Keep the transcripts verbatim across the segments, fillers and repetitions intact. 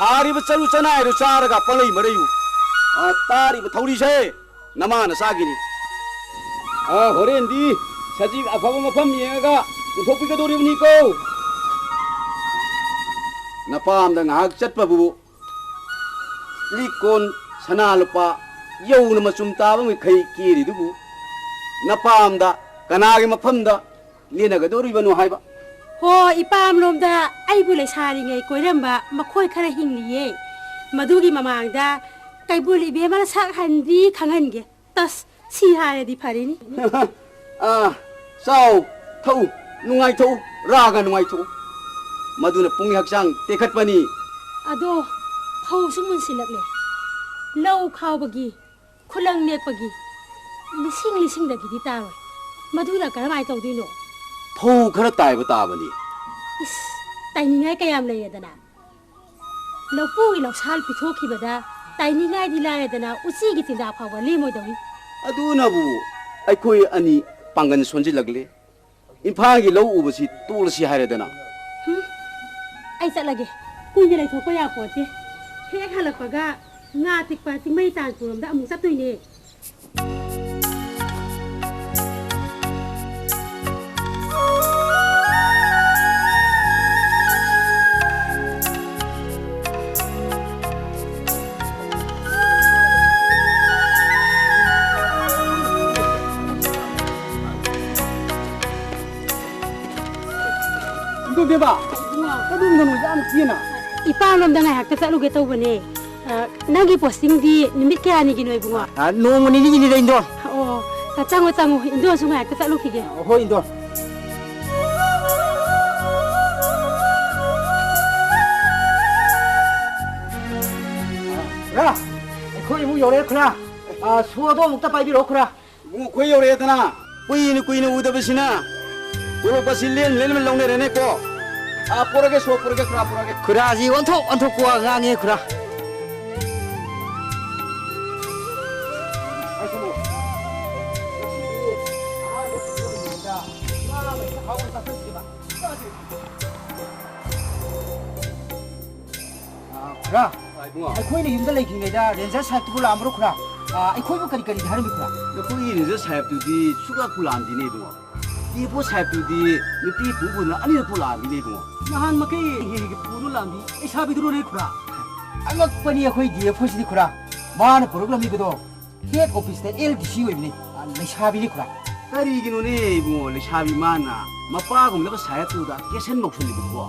ꯊꯥꯔꯤꯕ ꯆꯔꯨ ꯆꯅꯥꯏꯗꯨ ꯆꯥꯔꯒ ꯄꯪꯂꯩ ꯃꯔꯩꯌꯨ꯫ ꯑ, ꯇꯥꯔꯤꯕ ꯊꯧꯔꯤꯁꯦ ꯅꯃꯥ ꯅꯆꯥꯒꯤꯅꯤ꯫ ꯑ, ꯍꯣꯔꯦꯟꯗꯤ ꯁꯖꯤꯛ ꯑꯐꯕ ꯃꯐꯝ ꯌꯦꯡꯉꯒ ꯄꯨꯊꯣꯛꯄꯤꯒꯗꯧꯔꯤꯕꯅꯤꯀꯣ꯫ ꯅꯄꯥꯝꯗ ꯉꯥꯏꯍꯥꯛ ꯆꯠꯄꯕꯨ ꯂꯤꯛ ꯀꯣꯟ ꯁꯅꯥ ꯂꯨꯄꯥ ꯌꯧꯅ ꯃꯆꯨꯝ ꯇꯥꯕ ꯃꯈꯩ ꯀꯦꯔꯤꯗꯨꯕꯨ ꯅꯄꯥꯝꯗ ꯀꯅꯥꯒꯤ ꯃꯐꯝꯗ ꯂꯦꯟꯅꯒꯗꯧꯔꯤꯕꯅꯣ ꯍꯥꯏꯕ? ꯍꯣ, ꯏꯄꯥꯝꯂꯣꯝꯗ ꯑꯩꯕꯨ ꯂꯩꯁꯥꯔꯤꯉꯩ ꯀꯣꯏꯔꯝꯕ ꯃꯈꯣꯏ ꯈꯔ ꯍꯤꯡꯂꯤꯌꯦ꯫ ꯃꯗꯨꯒꯤ ꯃꯃꯥꯡꯗ ꯀꯩꯕꯨꯜ ꯏꯕꯦꯝꯃꯅ ꯁꯛ ꯍꯟꯗꯤ ꯈꯪꯍꯟꯒꯦ꯫ ꯇꯁ, ꯁꯤ ꯍꯥꯏꯔꯗꯤ ꯐꯔꯤꯅꯤ꯫ ꯑꯥ, ꯆꯥꯎ, ꯊꯛꯎ, ꯅꯨꯡꯉꯥꯏꯊꯣꯛꯎ, ꯔꯥꯒ ꯅꯨꯡꯉꯥꯏꯊꯣꯛꯎ꯫ ꯃꯗꯨꯅ ꯄꯨꯛꯅꯤꯡ ꯍꯛꯆꯥꯡ ꯇꯦꯛꯈꯠꯄꯅꯤ꯫ ꯑꯗꯣ ꯐꯧꯁꯨ ꯃꯨꯟꯁꯤꯜꯂꯛꯂꯦ꯫ ꯂꯧ ꯈꯥꯎꯕꯒꯤ, ꯈꯨꯂꯪ ꯅꯦꯛꯄꯒꯤ ꯂꯤꯁꯤꯡ ꯂꯤꯁꯤꯡꯗꯒꯤꯗꯤ ꯇꯥꯔꯣꯏ꯫ ꯃꯗꯨꯅ ꯀꯔꯝꯍꯥꯏꯅ ꯇꯧꯗꯣꯏꯅꯣ? ꯐꯧ ꯈꯔ ꯇꯥꯏꯕ ꯇꯥꯕꯅꯤ꯫ ꯏꯁ, ꯇꯥꯏꯅꯤꯡꯉꯥꯏ ꯀꯌꯥꯝ ꯂꯩꯔꯗꯅ? ꯂꯧꯄꯨꯒꯤ ꯂꯧꯁꯥꯜ ꯄꯤꯊꯣꯛꯈꯤꯕꯗ ꯇꯥꯏꯅꯤꯡꯉꯥꯏꯗꯤ ꯂꯥꯏꯔꯗꯅ ꯎꯆꯤꯒꯤ ꯆꯤꯟꯖꯥꯛ ꯐꯥꯎꯕ ꯂꯦꯝꯃꯣꯏꯗꯧꯔꯤ꯫ ꯑꯗꯨꯅꯕꯨ ꯑꯩꯈꯣꯏ ꯑꯅꯤ ꯄꯥꯡꯒꯜ ꯁꯣꯟꯖꯤꯜꯂꯛꯂꯦ꯫ ꯏꯝꯐꯥꯜꯒꯤ ꯂꯧ ꯎꯕꯁꯤ ꯇꯣꯛꯂꯁꯤ ꯍꯥꯏꯔꯗꯅ꯫ ꯍꯨꯝ, ꯑꯩ ꯆꯠꯂꯒꯦ꯫ ꯀꯨꯏꯅ ꯂꯩꯊꯣꯛꯄ ꯌꯥꯄꯣꯠꯇꯦ꯫ ꯍꯦꯛ ꯍꯜꯂꯛꯄꯒ ꯉꯥ ꯇꯤꯛꯄ ꯆꯤꯡꯃꯩ ꯇꯥꯟꯄꯨꯔꯣꯝꯗ ꯑꯃꯨꯛ ꯆꯠꯇꯣꯏꯅꯦ꯫ ꯏꯕꯦꯝꯃ, ꯀꯗꯣꯝꯗꯅꯣ ꯌꯥꯝ ꯊꯦꯡꯅ? ꯏꯄꯥꯝꯂꯣꯝꯗ ꯉꯥꯏꯍꯥꯛꯇ ꯆꯠꯂꯨꯒꯦ ꯇꯧꯕꯅꯦ꯫ ꯑ, ꯅꯪꯒꯤ ꯄꯣꯁꯇꯤꯡꯗꯤ ꯅꯨꯃꯤꯠ ꯀꯌꯥꯅꯤꯒꯤꯅꯣ, ꯏꯕꯨꯡꯉꯣ? ꯑ, ꯅꯣꯡꯃ ꯅꯤꯅꯤꯒꯤꯅꯤꯗ, ꯏꯟꯗꯣ꯫ ꯑꯣ, ꯆꯪꯉꯣ, ꯆꯪꯉꯣ꯫ ꯏꯟꯗꯣꯁꯨ ꯉꯥꯏꯍꯥꯛꯇ ꯆꯠꯂꯨꯈꯤꯒꯦ꯫ ꯑ, ꯍꯣꯏ, ꯏꯟꯗꯣ꯫ ꯈꯨꯔꯥ, ꯑꯩꯈꯣꯏ ꯏꯃꯨꯡ ꯌꯧꯔꯛꯑꯦ, ꯈꯨꯔꯥ꯫ ꯑ, ꯁꯣꯗꯣ ꯑꯃꯨꯛꯇ ꯄꯥꯏꯕꯤꯔꯛꯑꯣ, ꯈꯨꯔꯥ꯫ ꯏꯕꯨꯡꯉꯣ, ꯑꯩꯈꯣꯏ ꯌꯧꯔꯛꯑꯦꯗꯅ꯫ ꯀꯨꯏꯅ ꯀꯨꯏꯅ ꯎꯗꯕꯁꯤꯅ ꯇꯣꯂꯣꯞꯀꯁꯤ ꯂꯦꯟ ꯂꯦꯟꯅ ꯂꯧꯅꯔꯦꯅꯦꯀꯣ꯫ ꯑꯥ, ꯄꯨꯔꯒꯦ, ꯁꯣ ꯄꯨꯔꯒꯦ, ꯈꯨꯔꯥ ꯄꯨꯔꯒꯦ꯫ ꯈꯨꯔꯥꯁꯤ ꯑꯣꯟꯊꯣꯛ ꯑꯣꯟꯊꯣꯛꯄ ꯋꯥ ꯉꯥꯡꯉꯦ, ꯈꯨꯔꯥ꯫ ꯈꯨꯔꯥ, ꯑ, ꯏꯕꯨꯡꯉꯣ꯫ ꯑꯩꯈꯣꯏꯅ ꯌꯨꯝꯗ ꯂꯩꯇ꯭ꯔꯤꯉꯩꯗ ꯔꯦꯟꯖꯔ ꯁꯥꯍꯦꯕꯇꯨꯕꯨ ꯂꯥꯛꯑꯝꯕ꯭ꯔꯣ ꯈꯨꯔꯥ? ꯑ, ꯑꯩꯈꯣꯏꯕꯨ ꯀꯔꯤ ꯀꯔꯤꯗꯤ ꯍꯥꯏꯔꯝꯃꯤ ꯈꯨꯔꯥ? ꯅꯈꯣꯏꯒꯤ ꯔꯦꯟꯖꯔ ꯁꯥꯍꯦꯕꯇꯨꯗꯤ ꯁꯨꯛꯂꯥꯛꯄꯨ ꯂꯥꯛꯑꯝꯗꯦꯅꯦ ꯏꯕꯨꯡꯉꯣ꯫ ꯗꯤ ꯑꯦꯐ ꯑꯣ ꯁꯥꯍꯦꯕꯇꯨꯗꯤ ꯅꯨꯄꯤ ꯄꯨ ꯄꯨꯗꯅ ꯑꯅꯤꯔꯛꯄꯨ ꯂꯥꯛꯑꯝꯗꯦꯅꯦ ꯏꯕꯨꯡꯉꯣ꯫ ꯅꯍꯥꯟ ꯃꯈꯩ ꯍꯦꯛ ꯍꯦꯛ ꯄꯨꯗꯨꯅ ꯂꯥꯛꯑꯝꯕꯤ ꯂꯩꯁꯥꯕꯤꯗꯨꯔꯣꯅꯦ ꯈꯨꯔꯥ? ꯑꯉꯛꯄꯅꯤ ꯑꯩꯈꯣꯏ ꯗꯤ ꯑꯦꯐ ꯑꯣꯁꯤꯗꯤ ꯈꯨꯔꯥ꯫ ꯃꯥꯅ ꯄꯨꯔꯛꯂꯝꯃꯤꯕꯗꯣ ꯍꯦꯗ ꯑꯣꯐꯤꯁꯇ ꯑꯦꯜ ꯗꯤ ꯁꯤ ꯑꯣꯏꯕꯅꯤ꯫ ꯑ, ꯂꯩꯁꯥꯕꯤꯅꯤ ꯈꯨꯔꯥ꯫ ꯀꯔꯤꯒꯤꯅꯣꯅꯦ ꯏꯕꯨꯡꯉꯣ, ꯂꯩꯁꯥꯕꯤ ꯃꯥꯅ ꯃꯄꯥꯒꯨꯝꯂꯕ ꯁꯥꯍꯦꯕꯇꯨꯗ ꯀꯦꯁꯟ ꯃꯧꯁꯜꯂꯤꯕꯗꯨꯕꯣ?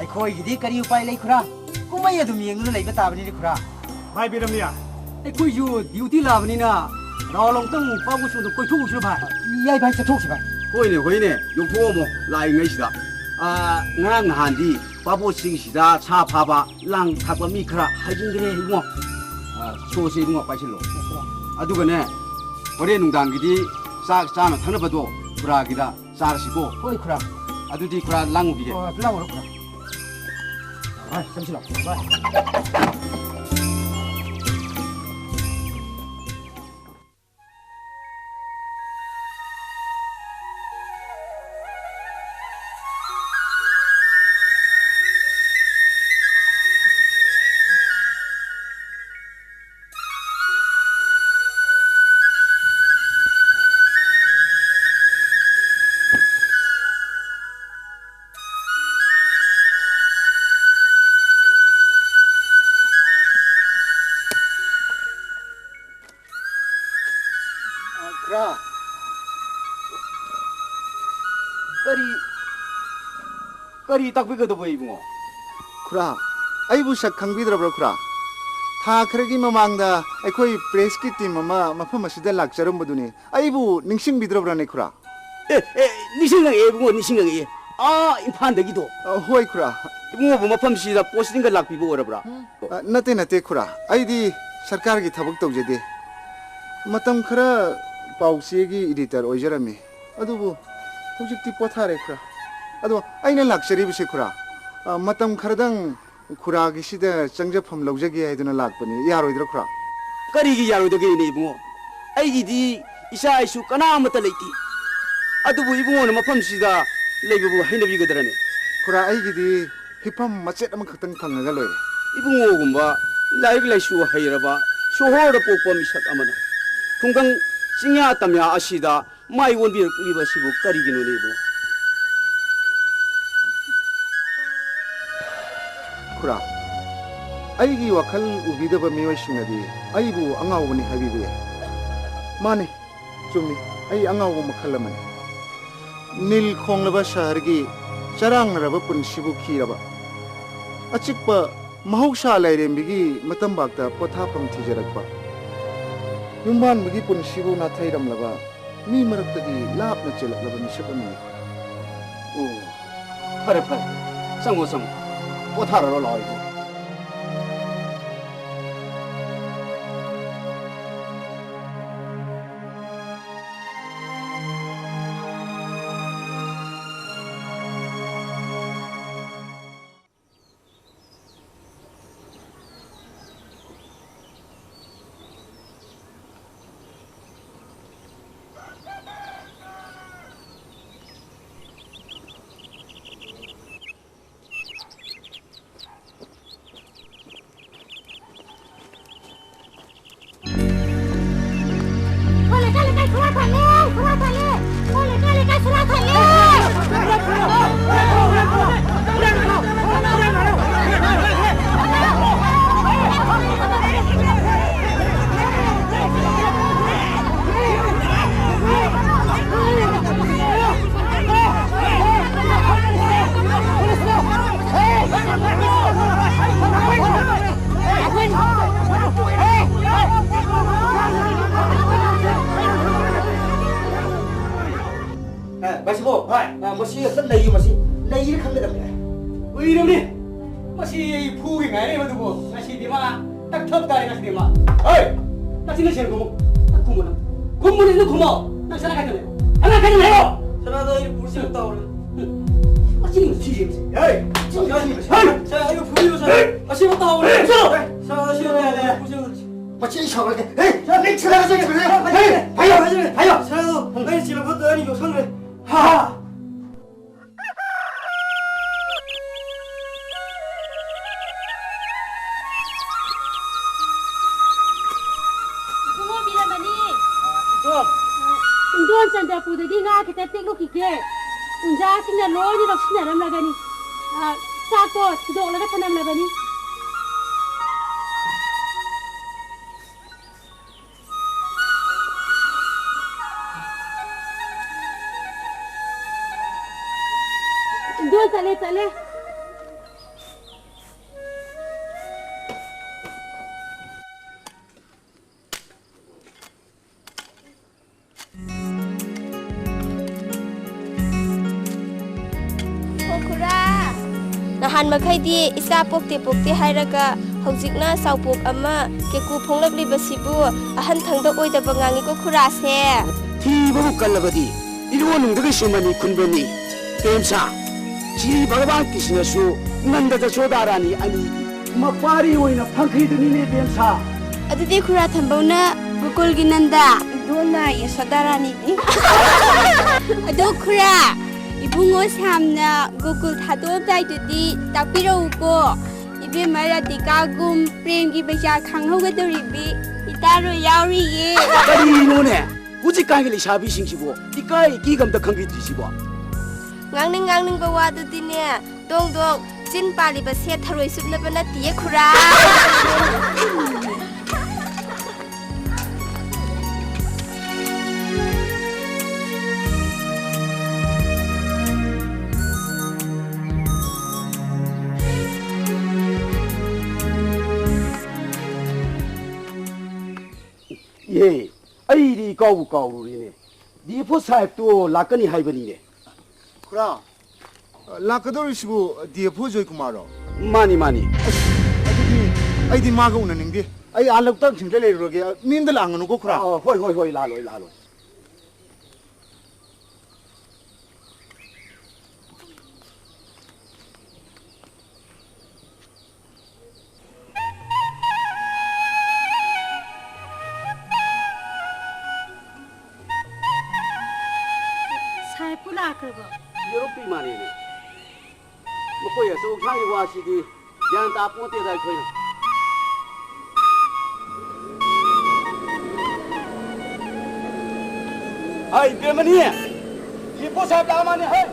ꯑꯩꯈꯣꯏꯒꯤꯗꯤ ꯀꯔꯤ ꯎꯄꯥꯏ ꯂꯩ ꯈꯨꯔꯥ? ꯀꯨꯝꯍꯩ ꯑꯗꯨꯝ ꯌꯦꯡꯗꯨꯅ ꯂꯩꯕ ꯇꯥꯕꯅꯤꯅꯦ ꯈꯨꯔꯥ꯫ ꯚꯥꯏ ꯕꯤꯔꯝꯌꯥ, ꯑꯩꯈꯣꯏꯁꯨ ꯗ꯭ꯌꯨꯇꯤ ꯂꯥꯛꯑꯕꯅꯤꯅ ꯔꯥꯎꯟ ꯑꯃꯨꯛꯇꯪ ꯄꯥꯕꯨ ꯁꯣꯝꯗ ꯀꯣꯏꯊꯣꯛꯎꯁꯤꯔ ꯚꯥꯏ? ꯌꯥꯏ ꯚꯥꯏ, ꯆꯠꯊꯣꯛꯁꯤ ꯚꯥꯏ꯫ ꯍꯣꯏꯅꯦ, ꯍꯣꯏꯅꯦ, ꯌꯧꯊꯣꯛꯑꯝꯃꯣ ꯂꯥꯛꯏꯉꯩꯁꯤꯗ꯫ ꯑꯥ, ꯉꯔꯥꯡ ꯅꯍꯥꯟꯗꯤ ꯄꯥꯕꯣꯠꯁꯤꯡꯁꯤꯗ ꯁꯥ ꯐꯥꯕ, ꯂꯥꯡ ꯊꯥꯛꯄ ꯃꯤ ꯈꯔ ꯍꯥꯏꯖꯤꯟꯈ꯭ꯔꯦ ꯏꯕꯨꯡꯉꯣ꯫ ꯑꯥ, ꯁꯣꯁꯦ ꯏꯕꯨꯡꯉꯣ, ꯄꯥꯏꯁꯤꯜꯂꯣ꯫ ꯑꯗꯨꯒꯅꯦ, ꯍꯣꯔꯦꯟ ꯅꯨꯡꯗꯥꯡꯒꯤꯗꯤ ꯆꯥꯛ ꯆꯥꯅ ꯊꯛꯅꯕꯗꯣ ꯈꯨꯔꯥꯒꯤꯗ ꯆꯥꯔꯁꯤꯀꯣ꯫ ꯍꯣꯏ ꯈꯨꯔꯥ꯫ ꯑꯗꯨꯗꯤ ꯈꯨꯔꯥ, ꯂꯥꯡꯉꯨꯈꯤꯒꯦ꯫ ꯑꯣ, ꯂꯥꯡꯉꯨꯔꯣ ꯈꯨꯔꯥ꯫ ꯍꯣꯏ, ꯆꯪꯁꯤꯜꯂꯣ꯫ ꯍꯣꯏ꯫ ꯈꯨꯔꯥ, ꯀꯔꯤ, ꯀꯔꯤ ꯇꯥꯛꯄꯤꯒꯗꯕ ꯏꯕꯨꯡꯉꯣ? ꯈꯨꯔꯥ, ꯑꯩꯕꯨ ꯁꯛ ꯈꯪꯕꯤꯗ꯭ꯔꯕ꯭ꯔꯥ ꯈꯨꯔꯥ? ꯊꯥ ꯈꯔꯒꯤ ꯃꯃꯥꯡꯗ ꯑꯩꯈꯣꯏ ꯄ꯭ꯔꯦꯁꯀꯤ ꯇꯤꯝ ꯑꯃ ꯃꯐꯝ ꯑꯁꯤꯗ ꯂꯥꯛꯆꯔꯝꯕꯗꯨꯅꯤ꯫ ꯑꯩꯕꯨ ꯅꯤꯡꯁꯤꯡꯕꯤꯗ꯭ꯔꯕ꯭ꯔꯥꯅꯦ ꯈꯨꯔꯥ? ꯑꯦ, ꯑꯦ, ꯅꯤꯡꯁꯤꯡꯉꯛꯑꯦ ꯏꯕꯨꯡꯉꯣ, ꯅꯤꯡꯁꯤꯡꯉꯛꯑꯦ꯫ ꯑꯥ, ꯏꯝꯐꯥꯜꯗꯒꯤꯗꯣ꯫ ꯑ, ꯍꯣꯏ ꯈꯨꯔꯥ꯫ ꯏꯕꯨꯡꯉꯣꯕꯨ ꯃꯐꯝꯁꯤꯗ ꯄꯣꯁꯇꯤꯡꯒ ꯂꯥꯛꯄꯤꯕ ꯑꯣꯏꯔꯕ꯭ꯔꯥ? ꯑ, ꯅꯠꯇꯦ, ꯅꯠꯇꯦ ꯈꯨꯔꯥ, ꯑꯩꯗꯤ ꯁꯔꯀꯥꯔꯒꯤ ꯊꯕꯛ ꯇꯧꯖꯗꯦ꯫ ꯃꯇꯝ ꯈꯔ ꯄꯥꯎ ꯆꯦꯒꯤ ꯏꯗꯤꯇꯔ ꯑꯣꯏꯖꯔꯝꯃꯤ, ꯑꯗꯨꯕꯨ ꯍꯧꯖꯤꯛꯇꯤ ꯄꯣꯊꯥꯔꯦ ꯈꯨꯔꯥ꯫ ꯑꯗꯣ ꯑꯩꯅ ꯂꯥꯛꯆꯔꯤꯕꯁꯦ ꯈꯨꯔꯥ, ꯑ, ꯃꯇꯝ ꯈꯔꯗꯪ ꯈꯨꯔꯥꯒꯤꯁꯤꯗ ꯆꯪꯖꯐꯝ ꯂꯧꯖꯒꯦ ꯍꯥꯏꯗꯨꯅ ꯂꯥꯛꯄꯅꯤ, ꯌꯥꯔꯣꯏꯗ꯭ꯔꯥ ꯈꯨꯔꯥ? ꯀꯔꯤꯒꯤ ꯌꯥꯔꯣꯏꯗꯒꯦꯅꯦ ꯏꯕꯨꯡꯉꯣ? ꯑꯩꯒꯤꯗꯤ ꯏꯆꯥ ꯏꯁꯨ ꯀꯅꯥ ꯑꯃꯠꯇ ꯂꯩꯇꯦ꯫ ꯑꯗꯨꯕꯨ ꯏꯕꯨꯡꯉꯣꯅ ꯃꯐꯝꯁꯤꯗ ꯂꯩꯕꯕꯨ ꯍꯩꯅꯕꯤꯒꯗ꯭ꯔꯅꯦ? ꯈꯨꯔꯥ, ꯑꯩꯒꯤꯗꯤ ꯍꯤꯞꯐꯝ ꯃꯆꯦꯠ ꯑꯃꯈꯛꯇꯪ ꯐꯪꯉꯒ ꯂꯣꯏꯔꯦ꯫ ꯏꯕꯨꯡꯉꯣꯒꯨꯝꯕ ꯂꯥꯏꯔꯤꯛ ꯂꯥꯏꯁꯨ ꯍꯩꯔꯕ ꯁꯣꯍꯣꯔꯗ ꯄꯣꯛꯄ ꯃꯤꯁꯛ ꯑꯃꯅ ꯈꯨꯡꯒꯪ ꯆꯤꯡꯌꯥ ꯇꯝꯌꯥ ꯑꯁꯤꯗ ꯃꯥꯏ ꯑꯣꯟꯕꯤꯔꯛꯂꯤꯕꯁꯤꯕꯨ ꯀꯔꯤꯒꯤꯅꯣꯅꯦ ꯏꯕꯨꯡꯉꯣ? ꯈꯨꯔꯥ, ꯑꯩꯒꯤ ꯋꯥꯈꯜ ꯎꯕꯤꯗꯕ ꯃꯤꯑꯣꯏꯁꯤꯡꯅꯗꯤ ꯑꯩꯕꯨ ꯑꯉꯥꯎꯕꯅꯤ ꯍꯥꯏꯕꯤꯕ ꯌꯥꯏ꯫ ꯃꯥꯅꯤ, ꯆꯨꯝꯃꯤ, ꯑꯩ ꯑꯉꯥꯎꯕ ꯃꯈꯜ ꯑꯃꯅꯤ꯫ ꯅꯤꯜ ꯈꯣꯡꯂꯕ ꯁꯍꯔꯒꯤ ꯆꯔꯥꯡꯅꯔꯕ ꯄꯨꯟꯁꯤꯕꯨ ꯈꯤꯔꯕ, ꯑꯆꯤꯛꯄ ꯃꯍꯧꯁꯥ ꯂꯥꯏꯔꯦꯝꯕꯤꯒꯤ ꯃꯇꯝꯕꯥꯛꯇ ꯄꯣꯊꯥꯐꯝ ꯊꯤꯖꯔꯛꯄ, ꯌꯨꯝꯕꯥꯟꯕꯒꯤ ꯄꯨꯟꯁꯤꯕꯨ ꯅꯥꯊꯩꯔꯝꯂꯕ ꯃꯤ ꯃꯔꯛꯇꯒꯤ ꯂꯥꯞꯅ ꯆꯦꯜꯂꯛꯂꯕ ꯃꯤꯁꯛ ꯑꯃꯅꯤ꯫ ꯑꯣ, ꯐꯔꯦ, ꯐꯔꯦ꯫ ꯆꯪꯉꯣ, ꯆꯪꯉꯣ꯫ ꯄꯣꯊꯥꯔꯔꯣ ꯂꯥꯛꯑꯣ, ꯏꯕꯨꯡ꯫ ꯑꯦ, ꯚꯥꯏꯁꯤꯕꯣ, ꯚꯥꯏ꯫ ꯑ, ꯃꯁꯤ ꯑꯝꯇ ꯅꯩꯌꯨ, ꯃꯁꯤ ꯅꯩꯔꯦ ꯈꯪꯒꯗꯕꯅꯦ꯫ ꯀꯨꯏꯔꯕꯅꯤ꯫ ꯃꯁꯤ ꯑꯩ ꯐꯨꯒꯦ ꯉꯥꯏꯔꯦ ꯃꯗꯨꯕꯨ꯫ ꯉꯁꯤꯗꯤ ꯃꯥ ꯇꯛꯊꯕ ꯇꯥꯔꯦ, ꯉꯁꯤꯗꯤ ꯃꯥ꯫ ꯍꯣꯏ! ꯅꯆꯤꯟꯗ ꯁꯦꯡ ꯈꯨꯝꯃꯨ꯫ ꯅꯪ ꯈꯨꯝꯃꯨ ꯅꯪ꯫ ꯈꯨꯝꯃꯨ ꯅꯪ ꯈꯨꯝꯃꯣ꯫ ꯅꯪ ꯁꯅꯥ ꯀꯥꯏꯗ ꯂꯩꯌꯣ? ꯁꯅꯥ ꯀꯥꯏꯗ ꯂꯩꯌꯣ? ꯁꯅꯥꯗꯣ ꯑꯩ ꯄꯨꯔ ꯆꯦꯜꯂ ꯇꯧꯔꯦ꯫ ꯃꯆꯤꯟ ꯊꯤꯔꯤꯕꯁꯦ꯫ ꯍꯦ! ꯃꯆꯤꯟ ꯊꯤꯔꯤꯕꯁꯦ꯫ ꯍꯦ! ꯁꯅꯥ ꯑꯩꯕꯨ ꯐꯨꯕꯤꯔꯣ, ꯁꯅꯥ꯫ ꯍꯦ! ꯑꯁꯤꯕꯨ ꯇꯧꯔꯦ꯫ ꯆꯠꯂꯣ! ꯁꯅꯥ ꯑꯁꯤꯕꯨ ꯇꯧꯔꯦ꯫ ꯄꯨꯔ ꯆꯦꯜꯂꯨ꯫ ꯃꯆꯤꯟ ꯁꯥꯎꯔꯒꯦ꯫ ꯍꯦ! ꯅꯪ ꯁꯅꯥ ꯀꯥꯏꯗ ꯂꯩꯌꯣ? ꯍꯦ! ꯐꯩꯌꯣ! ꯐꯩꯌꯣ! ꯁꯅꯥꯗꯣ ꯑꯩꯅ ꯆꯦꯜꯂꯛꯄꯗ ꯑꯩꯅ ꯌꯣꯛꯁꯟꯈ꯭ꯔꯦ꯫ ꯍꯥ! ꯏꯕꯣꯟ ꯆꯟꯗ꯭ꯔꯄꯨꯔꯗꯒꯤ ꯉꯥ ꯈꯤꯇ ꯇꯦꯛꯂꯨꯈꯤꯒꯦ꯫ ꯎꯟꯖꯥꯁꯤꯡꯅ ꯂꯣꯏꯅ ꯂꯧꯁꯤꯟꯅꯔꯝꯂꯒꯅꯤ꯫ ꯑ, ꯆꯥꯛꯇꯣ ꯊꯤꯗꯣꯛꯂꯒ ꯊꯅꯝꯂꯕꯅꯤ꯫ ꯏꯕꯣꯟ ꯆꯠꯂꯦ, ꯆꯠꯂꯦ꯫ ꯑꯣ ꯈꯨꯔꯥ! ꯅꯍꯥꯟ ꯃꯈꯩꯗꯤ ꯏꯆꯥ ꯄꯣꯛꯇꯦ ꯄꯣꯛꯇꯦ ꯍꯥꯏꯔꯒ ꯍꯧꯖꯤꯛꯅ ꯆꯥꯎꯄꯣꯛ ꯑꯃ ꯀꯦꯀꯨ ꯐꯣꯡꯂꯛꯂꯤꯕꯁꯤꯕꯨ ꯑꯍꯟ ꯊꯪꯗ ꯑꯣꯏꯗꯕ ꯉꯥꯡꯉꯤꯀꯣ ꯈꯨꯔꯥꯁꯦ꯫ ꯊꯤꯕꯕꯨ ꯀꯜꯂꯕꯗꯤ ꯏꯔꯣꯟꯅꯨꯡꯗꯒꯤꯁꯨ ꯃꯅꯤ ꯈꯨꯟꯕꯅꯤ꯫ ꯄꯦꯝꯁꯥ, ꯁ꯭ꯔꯤ ꯚꯒꯕꯥꯟ ꯀ꯭ꯔꯤꯁꯅꯁꯨ ꯅꯟꯗ ꯖꯁꯣꯗꯥ ꯔꯥꯅꯤ ꯑꯅꯤꯒꯤ ꯃꯄꯥꯔꯤ ꯑꯣꯏꯅ ꯐꯪꯈꯤꯗꯨꯅꯤꯅꯦ ꯄꯦꯝꯁꯥ꯫ ꯑꯗꯨꯗꯤ ꯈꯨꯔꯥ ꯊꯝꯕꯧꯅ ꯒꯣꯀꯨꯜꯒꯤ ꯅꯟꯗ꯫ ꯏꯕꯣꯟꯅ ꯌꯁꯣꯗꯥ ꯔꯥꯅꯤꯅꯤ꯫ ꯑꯗꯣ ꯈꯨꯔꯥ, ꯏꯕꯨꯡꯉꯣ ꯁꯥꯝꯅ ꯒꯣꯀꯨꯜ ꯊꯥꯗꯣꯛꯑꯝꯗꯥꯏꯗꯨꯗꯤ ꯇꯥꯛꯄꯤꯔꯛꯎꯀꯣ꯫ ꯏꯕꯦꯝꯃ ꯔꯥꯙꯤꯀꯥꯒꯨꯝ ꯄ꯭ꯔꯦꯝꯒꯤ ꯄꯩꯁꯥ ꯈꯪꯍꯧꯒꯗꯧꯔꯤꯕꯤ ꯏꯇꯥꯔꯣ ꯌꯥꯎꯔꯤꯌꯦ꯫ ꯀꯔꯤꯅꯣꯅꯦ? ꯍꯧꯖꯤꯛꯀꯥꯟꯒꯤ ꯂꯩꯁꯥꯕꯤꯁꯤꯡꯁꯤꯕꯨ ꯏꯀꯥꯏ ꯏꯀꯤꯒ ꯑꯝꯇ ꯈꯪꯕꯤꯗ꯭ꯔꯤꯁꯤꯕꯣ? ꯉꯥꯡꯅꯤꯡ ꯉꯥꯡꯅꯤꯡꯕ ꯋꯥꯗꯨꯗꯤꯅꯦ, ꯗꯣꯡ ꯗꯣꯡ, ꯆꯤꯟ ꯄꯥꯜꯂꯤꯕ ꯁꯦ ꯊꯔꯣꯏ ꯆꯨꯞꯅꯕ ꯅꯠꯇꯤꯌꯦ ꯈꯨꯔꯥ꯫ ꯏꯍꯦ, ꯑꯩꯗꯤ ꯏꯀꯥꯎꯕꯨ ꯀꯥꯎꯔꯨꯔꯦꯅꯦ꯫ ꯗꯤ ꯑꯦꯐ ꯑꯣ ꯁꯥꯍꯦꯕꯇꯣ ꯂꯥꯛꯀꯅꯤ ꯍꯥꯏꯕꯅꯤꯅꯦ꯫ ꯈꯨꯔꯥ, ꯂꯥꯛꯀꯗꯧꯔꯤꯁꯤꯕꯨ ꯗꯤ ꯑꯦꯐ ꯑꯣ ꯖꯣꯏꯀꯨꯃꯥꯔꯔꯣ? ꯃꯥꯅꯤ, ꯃꯥꯅꯤ꯫ ꯑꯁ, ꯑꯗꯨꯗꯤ ꯑꯩꯗꯤ ꯃꯥꯒ ꯎꯅꯅꯤꯡꯗꯦ꯫ ꯑꯩ ꯑꯥ ꯂꯣꯛꯇꯥꯛ ꯁꯤꯡꯗ ꯂꯩꯔꯨꯔꯒꯦ꯫ ꯃꯤ ꯑꯝꯇ ꯂꯥꯛꯍꯟꯒꯅꯨꯀꯣ, ꯈꯨꯔꯥ꯫ ꯑ, ꯍꯣꯏ, ꯍꯣꯏ, ꯍꯣꯏ, ꯂꯥꯛꯂꯣꯏ, ꯂꯥꯛꯂꯣꯏ꯫ ꯁꯥꯍꯦꯕꯄꯨ ꯂꯥꯛꯈ꯭ꯔꯕꯣ? ꯌꯦꯔꯨꯝ ꯄꯤ ꯃꯥꯜꯂꯦꯅꯦ꯫ ꯃꯈꯣꯏ ꯑꯆꯧ ꯑꯁꯥꯡꯒꯤ ꯋꯥꯁꯤꯗꯤ ꯒ꯭ꯌꯥꯟ ꯇꯥꯄꯣꯟꯇꯦꯗ ꯑꯩꯈꯣꯏꯅ꯫ ꯍꯥꯏ, ꯏꯕꯦꯝꯃꯅꯤ! ꯏꯄꯣ ꯁꯥꯍꯦꯕ ꯂꯥꯛꯑ ꯃꯥꯅꯦ, ꯍꯩ!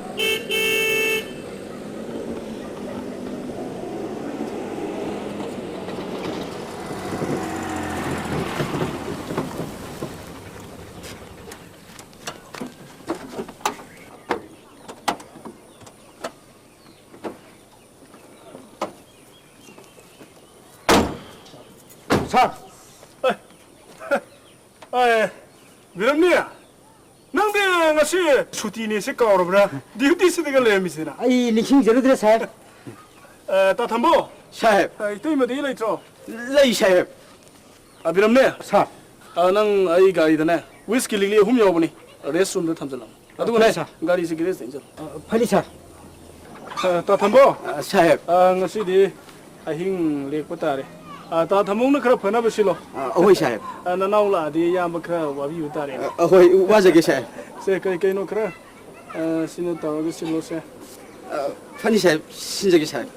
ꯁꯥꯔ! ꯑꯦ, ꯑꯦ, ꯕꯤꯔꯝꯅꯤ, ꯅꯪꯗꯤ ꯉꯁꯤ ꯁꯨꯇꯤꯅꯦꯁꯦ ꯀꯥꯎꯔꯕ꯭ꯔꯥ? ꯗ꯭ꯌꯨꯇꯤꯁꯤꯗꯒ ꯂꯩꯔꯝꯃꯤꯁꯤꯅ꯫ ꯑꯩ ꯅꯤꯡꯁꯤꯡꯖꯔꯨꯗ꯭ꯔꯦ, ꯁꯥꯍꯦꯕ꯫ ꯑꯦ, ꯇꯥ ꯊꯝꯕꯧ꯫ ꯁꯥꯍꯦꯕ꯫ ꯑꯦ, ꯏꯇꯩꯃꯗꯤ ꯂꯩꯇ꯭ꯔꯣ? ꯂꯩ, ꯁꯥꯍꯦꯕ꯫ ꯑ, ꯕꯤꯔꯝꯅꯤ꯫ ꯁꯥꯔ꯫ ꯑ, ꯅꯪ ꯑꯩ ꯒꯥꯔꯤꯗꯅꯦ, ꯋꯤꯁꯀꯤ ꯂꯤꯛꯂꯤ ꯑꯍꯨꯝ ꯌꯥꯎꯕꯅꯤ, ꯔꯦꯁ ꯔꯨꯝꯗ ꯊꯝꯖꯜꯂꯝꯃꯣ꯫ ꯑꯗꯨꯒꯅꯦ, ꯐꯅꯤ, ꯁꯥꯔ꯫ ꯒꯥꯔꯤꯁꯦ ꯒꯦꯔꯦꯖꯇ ꯏꯟꯖꯜꯂꯨ꯫ ꯑ, ꯐꯅꯤ, ꯁꯥꯔ꯫ ꯑ, ꯇꯥ ꯊꯝꯕꯧ꯫ ꯑ, ꯁꯥꯍꯦꯕ꯫ ꯑ, ꯉꯁꯤꯗꯤ ꯑꯍꯤꯡ ꯂꯦꯛꯄ ꯇꯥꯔꯦ꯫ ꯑ, ꯇꯥ ꯊꯝꯕꯧꯅ ꯈꯔ ꯐꯅꯕ ꯁꯤꯜꯂꯣ꯫ ꯑ, ꯑꯍꯣꯏ, ꯁꯥꯍꯦꯕ꯫ ꯑ, ꯅꯅꯥꯎ ꯂꯥꯛꯑꯗꯤ ꯏꯌꯥꯝꯕ ꯈꯔ ꯋꯥꯕꯤꯕ ꯇꯥꯔꯦ꯫ ꯑ, ꯑꯍꯣꯏ, ꯋꯥꯖꯒꯦ, ꯁꯥꯍꯦꯕ꯫ ꯁꯦ, ꯀꯩ ꯀꯩꯅꯣ ꯈꯔ, ꯑ, ꯁꯤꯅ ꯇꯧꯔꯒ ꯁꯤꯜꯂꯣꯁꯦ꯫ ꯑ, ꯐꯅꯤ, ꯁꯥꯍꯦꯕ, ꯁꯤꯟꯖꯒꯦ, ꯁꯥꯍꯦꯕ꯫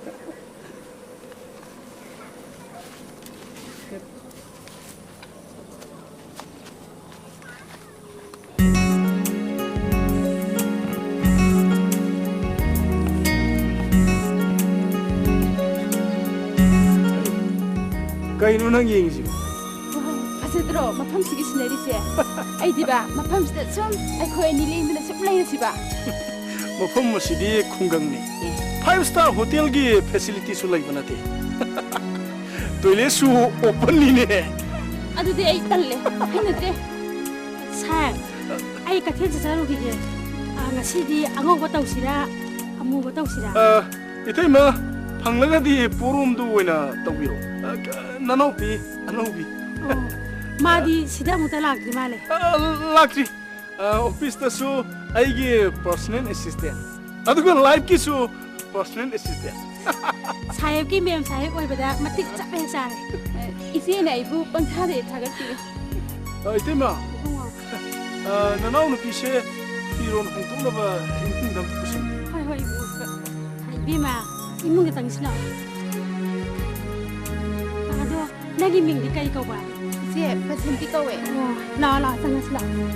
ꯀꯩꯅꯣ ꯅꯪ ꯌꯦꯡꯉꯤꯁꯤꯕꯣ? ꯋꯥꯎ, ꯐꯖꯗ꯭ꯔꯣ ꯃꯐꯝꯁꯤꯒꯤ ꯁꯤꯅꯔꯤꯁꯦ? ꯑꯩꯗꯤꯕ ꯃꯐꯝꯁꯤꯗ ꯁꯨꯝ ꯑꯩꯈꯣꯏ ꯑꯅꯤ ꯂꯦꯡꯗꯅ ꯁꯨꯝ ꯂꯩꯔꯁꯤꯕ꯫ ꯃꯐꯝ ꯑꯁꯤꯗꯤ ꯈꯨꯡꯒꯪꯅꯤ꯫ ꯑꯦ꯫ ꯐꯥꯏꯚ ꯁ꯭ꯇꯥꯔ ꯍꯣꯇꯦꯜꯒꯤ ꯐꯦꯁꯤꯂꯤꯇꯤꯁꯨ ꯂꯩꯕ ꯅꯠꯇꯦ꯫ ꯇꯣꯏꯂꯦꯠꯁꯨ ꯑꯣꯄꯟꯅꯤꯅꯦ꯫ ꯑꯗꯨꯗꯤ ꯑꯩ ꯇꯜꯂꯦ, ꯍꯩꯅꯗ꯭ꯔꯦ꯫ ꯁꯥꯔ, ꯑꯩ ꯀꯩꯊꯦꯜ ꯆꯠꯆꯔꯨꯈꯤꯒꯦ꯫ ꯑ, ꯉꯁꯤꯗꯤ ꯑꯉꯧꯕ ꯇꯧꯁꯤꯔꯥ, ꯑꯃꯨꯕ ꯇꯧꯁꯤꯔꯥ? ꯑ, ꯏꯇꯩꯃ, ꯐꯪꯂꯒꯗꯤ ꯄꯣꯔꯣꯝꯗꯨ ꯑꯣꯏꯅ ꯇꯧꯕꯤꯔꯣ꯫ ꯑ, ꯅꯅꯥꯎꯄꯤ ꯑꯅꯧꯕꯤ꯫ ꯑꯣ, ꯃꯥꯗꯤ ꯁꯤꯗ ꯑꯃꯨꯛꯇ ꯂꯥꯛꯇ꯭ꯔꯤ ꯃꯥꯜꯂꯦ꯫ ꯑ, ꯂꯥꯛꯇ꯭ꯔꯤ꯫ ꯑ, ꯑꯣꯐꯤꯁꯇꯁꯨ ꯑꯩꯒꯤ personal assistant, ꯑꯗꯨꯒ ꯂꯥꯏꯐꯀꯤꯁꯨ personal assistant꯫ ꯁꯥꯍꯦꯕꯀꯤ ꯃꯦꯝ ꯁꯥꯍꯦꯕ ꯑꯣꯏꯕꯗ ꯃꯇꯤꯛ ꯆꯞ ꯍꯦꯛ ꯆꯥꯔꯦ꯫ ꯏꯆꯦꯅ ꯑꯩꯕꯨ ꯄꯪꯊꯥꯗ ꯍꯦꯛ ꯊꯥꯒꯠꯄꯤꯔꯦ꯫ ꯑ, ꯏꯇꯩꯃ, ꯏꯕꯨꯡꯉꯣ꯫ ꯑ, ꯅꯅꯥꯎ ꯅꯨꯄꯤꯁꯦ ꯐꯤꯔꯣꯜ ꯍꯣꯡꯗꯣꯛꯅꯕ ꯏꯃꯨꯡꯗ ꯑꯝꯇ ꯄꯨꯁꯤꯟꯕꯤꯌꯨ꯫ ꯍꯣꯏ, ꯍꯣꯏ, ꯏꯕꯨꯡꯉꯣ꯫ ꯏꯕꯦꯝꯃ, ꯏꯃꯨꯡꯗ ꯆꯪꯁꯤ ꯂꯥꯛꯑꯣ꯫ ꯑꯗꯣ ꯅꯪꯒꯤ ꯃꯤꯡꯗꯤ ꯀꯔꯤ ꯀꯧꯕ? ꯏꯆꯦ, ꯕꯁꯟꯇꯤ ꯀꯧꯋꯦ꯫ ꯑꯣ, ꯂꯥꯛꯑꯣ, ꯂꯥꯛꯑꯣ, ꯆꯪꯉꯁꯤ ꯂꯥꯛꯑꯣ꯫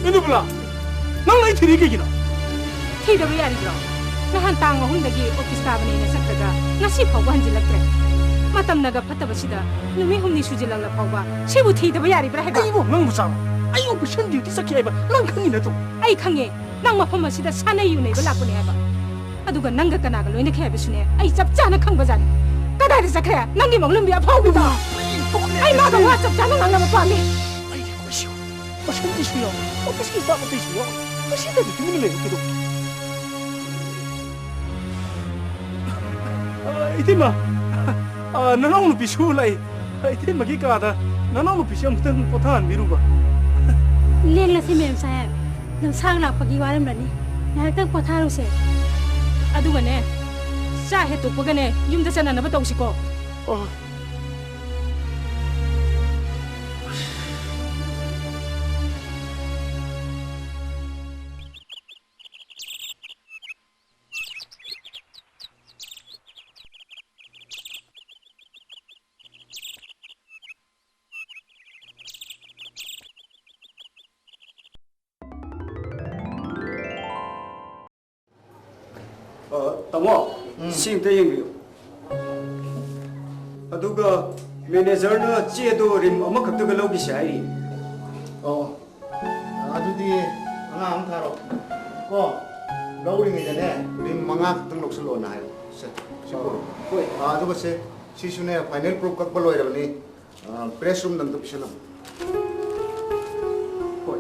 ꯏꯟꯗꯨꯕꯂꯥ, ꯅꯪꯅ ꯑꯩ ꯊꯤꯔꯤ ꯀꯩꯒꯤꯅꯣ? ꯊꯤꯗꯕ ꯌꯥꯔꯤꯕ꯭ꯔꯣ? ꯅꯍꯥꯟ ꯇꯥꯡ ꯑꯍꯨꯝꯗꯒꯤ ꯑꯣꯐꯤꯁ ꯀꯥꯕꯅꯦꯅ ꯆꯠꯈ꯭ꯔꯒ ꯉꯁꯤ ꯐꯥꯎꯕ ꯍꯟꯖꯤꯜꯂꯛꯇ꯭ꯔꯦ꯫ ꯃꯇꯝꯅꯒ ꯐꯠꯇꯕꯁꯤꯗ ꯅꯨꯃꯤꯠ ꯍꯨꯝꯅꯤ ꯁꯨꯖꯤꯜꯂꯛꯂ ꯐꯥꯎꯕ ꯁꯤꯕꯨ ꯊꯤꯗꯕ ꯌꯥꯔꯤꯕ꯭ꯔꯥ ꯍꯥꯏꯕ? ꯑꯩꯕꯨ ꯑꯉꯥꯡ ꯃꯆꯥꯔꯣ? ꯑꯩ ꯑꯣꯄꯔꯦꯁꯟ ꯗ꯭ꯌꯨꯇꯤ ꯆꯠꯈꯤ ꯍꯥꯏꯕ ꯅꯪ ꯈꯪꯉꯤ ꯅꯠꯇ꯭ꯔꯣ? ꯑꯩ ꯈꯪꯉꯦ, ꯅꯪ ꯃꯐꯝ ꯑꯁꯤꯗ ꯁꯥꯟꯅꯩ ꯌꯨꯅꯩꯕ ꯂꯥꯛꯄꯅꯦ ꯍꯥꯏꯕ꯫ ꯑꯗꯨꯒ ꯅꯪꯒ ꯀꯅꯥꯒ ꯂꯣꯏꯅꯈꯤ ꯍꯥꯏꯕꯁꯨꯅꯦ ꯑꯩ ꯆꯞ ꯆꯥꯅ ꯈꯪꯕꯖꯥꯠꯅꯤ꯫ ꯀꯗꯥꯏꯗ ꯆꯠꯈ꯭ꯔꯦ ꯅꯪꯒꯤ ꯃꯪꯂꯨꯝꯕꯤ ꯑꯐꯥꯎꯕꯤꯗꯣ? ꯑꯩ ꯃꯥꯒ ꯋꯥ ꯆꯞ ꯆꯥꯅ ꯉꯥꯡꯅꯕ ꯄꯥꯝꯃꯤ꯫ ꯑꯩꯗꯤ ꯑꯩꯈꯣꯏ ꯁꯤꯌꯣ, ꯃꯁꯝꯗꯨꯁꯨ ꯌꯥꯎ, ꯑꯣꯐꯤꯁꯀꯤ ꯁ꯭ꯇꯥꯐ ꯑꯇꯩꯁꯨ ꯌꯥꯎ꯫ ꯃꯁꯤꯗꯗꯤ ꯇꯨꯃꯤꯟꯅ ꯂꯩꯕ ꯀꯩꯗꯧꯒꯦ? ꯑ, ꯏꯇꯩꯃ, ꯑ, ꯅꯅꯥꯎ ꯅꯨꯄꯤꯁꯨ ꯂꯥꯛꯏ꯫ ꯑ, ꯏꯇꯩꯃꯒꯤ ꯀꯥꯗ ꯅꯅꯥꯎ ꯅꯨꯄꯤꯁꯦ ꯑꯃꯨꯛꯇꯪ ꯄꯣꯊꯥꯍꯟꯕꯤꯔꯨꯕ꯫ ꯂꯦꯡꯂꯁꯤ, ꯃꯦꯝ ꯁꯥꯍꯦꯕ꯫ ꯂꯝꯁꯥꯡ ꯂꯥꯛꯄꯒꯤ ꯋꯥꯔꯝꯂꯅꯤ꯫ ꯉꯥꯏꯍꯥꯛꯇꯪ ꯄꯣꯊꯥꯔꯨꯁꯦ꯫ ꯑꯗꯨꯒꯅꯦ, ꯆꯥꯛ ꯍꯦꯛ ꯇꯣꯛꯄꯒꯅꯦ, ꯌꯨꯝꯗ ꯆꯠꯅꯅꯕ ꯇꯧꯁꯤꯀꯣ꯫ ꯑꯣ꯫ ꯑ, ꯇꯥꯃꯣ, ꯎꯝ꯫ ꯁꯤ ꯑꯝꯇ ꯌꯦꯡꯕꯤꯌꯨ꯫ ꯑꯗꯨꯒ ꯃꯦꯅꯦꯖꯔꯅ ꯆꯦꯗꯣ ꯔꯤꯝ ꯑꯃꯈꯛꯇꯒ ꯂꯧꯈꯤꯁꯦ ꯍꯥꯏꯔꯤ꯫ ꯑꯣ, ꯑꯗꯨꯗꯤ ꯑꯉꯥꯡ ꯑꯃ ꯊꯥꯔꯣ꯫ ꯀꯣ, ꯂꯧꯔꯤꯉꯩꯗꯅꯦ, ꯔꯤꯝ ꯃꯉꯥ ꯈꯛꯇꯪ ꯂꯧꯁꯜꯂꯣꯅ ꯍꯥꯏꯌꯨ꯫ ꯁꯦ, ꯁꯤ ꯄꯨꯔꯣ꯫ ꯍꯣꯏ꯫ ꯑ, ꯑꯗꯨꯒ ꯁꯦ, ꯁꯤꯁꯨꯅꯦ, ꯐꯥꯏꯅꯦꯜ ꯄ꯭ꯔꯨꯐ ꯀꯛꯄ ꯂꯣꯏꯔꯕꯅꯤ꯫ ꯑ, ꯄ꯭ꯔꯦꯁ ꯔꯨꯝꯗ ꯑꯝꯇ ꯄꯤꯁꯜꯂꯝꯃꯨ꯫ ꯍꯣꯏ꯫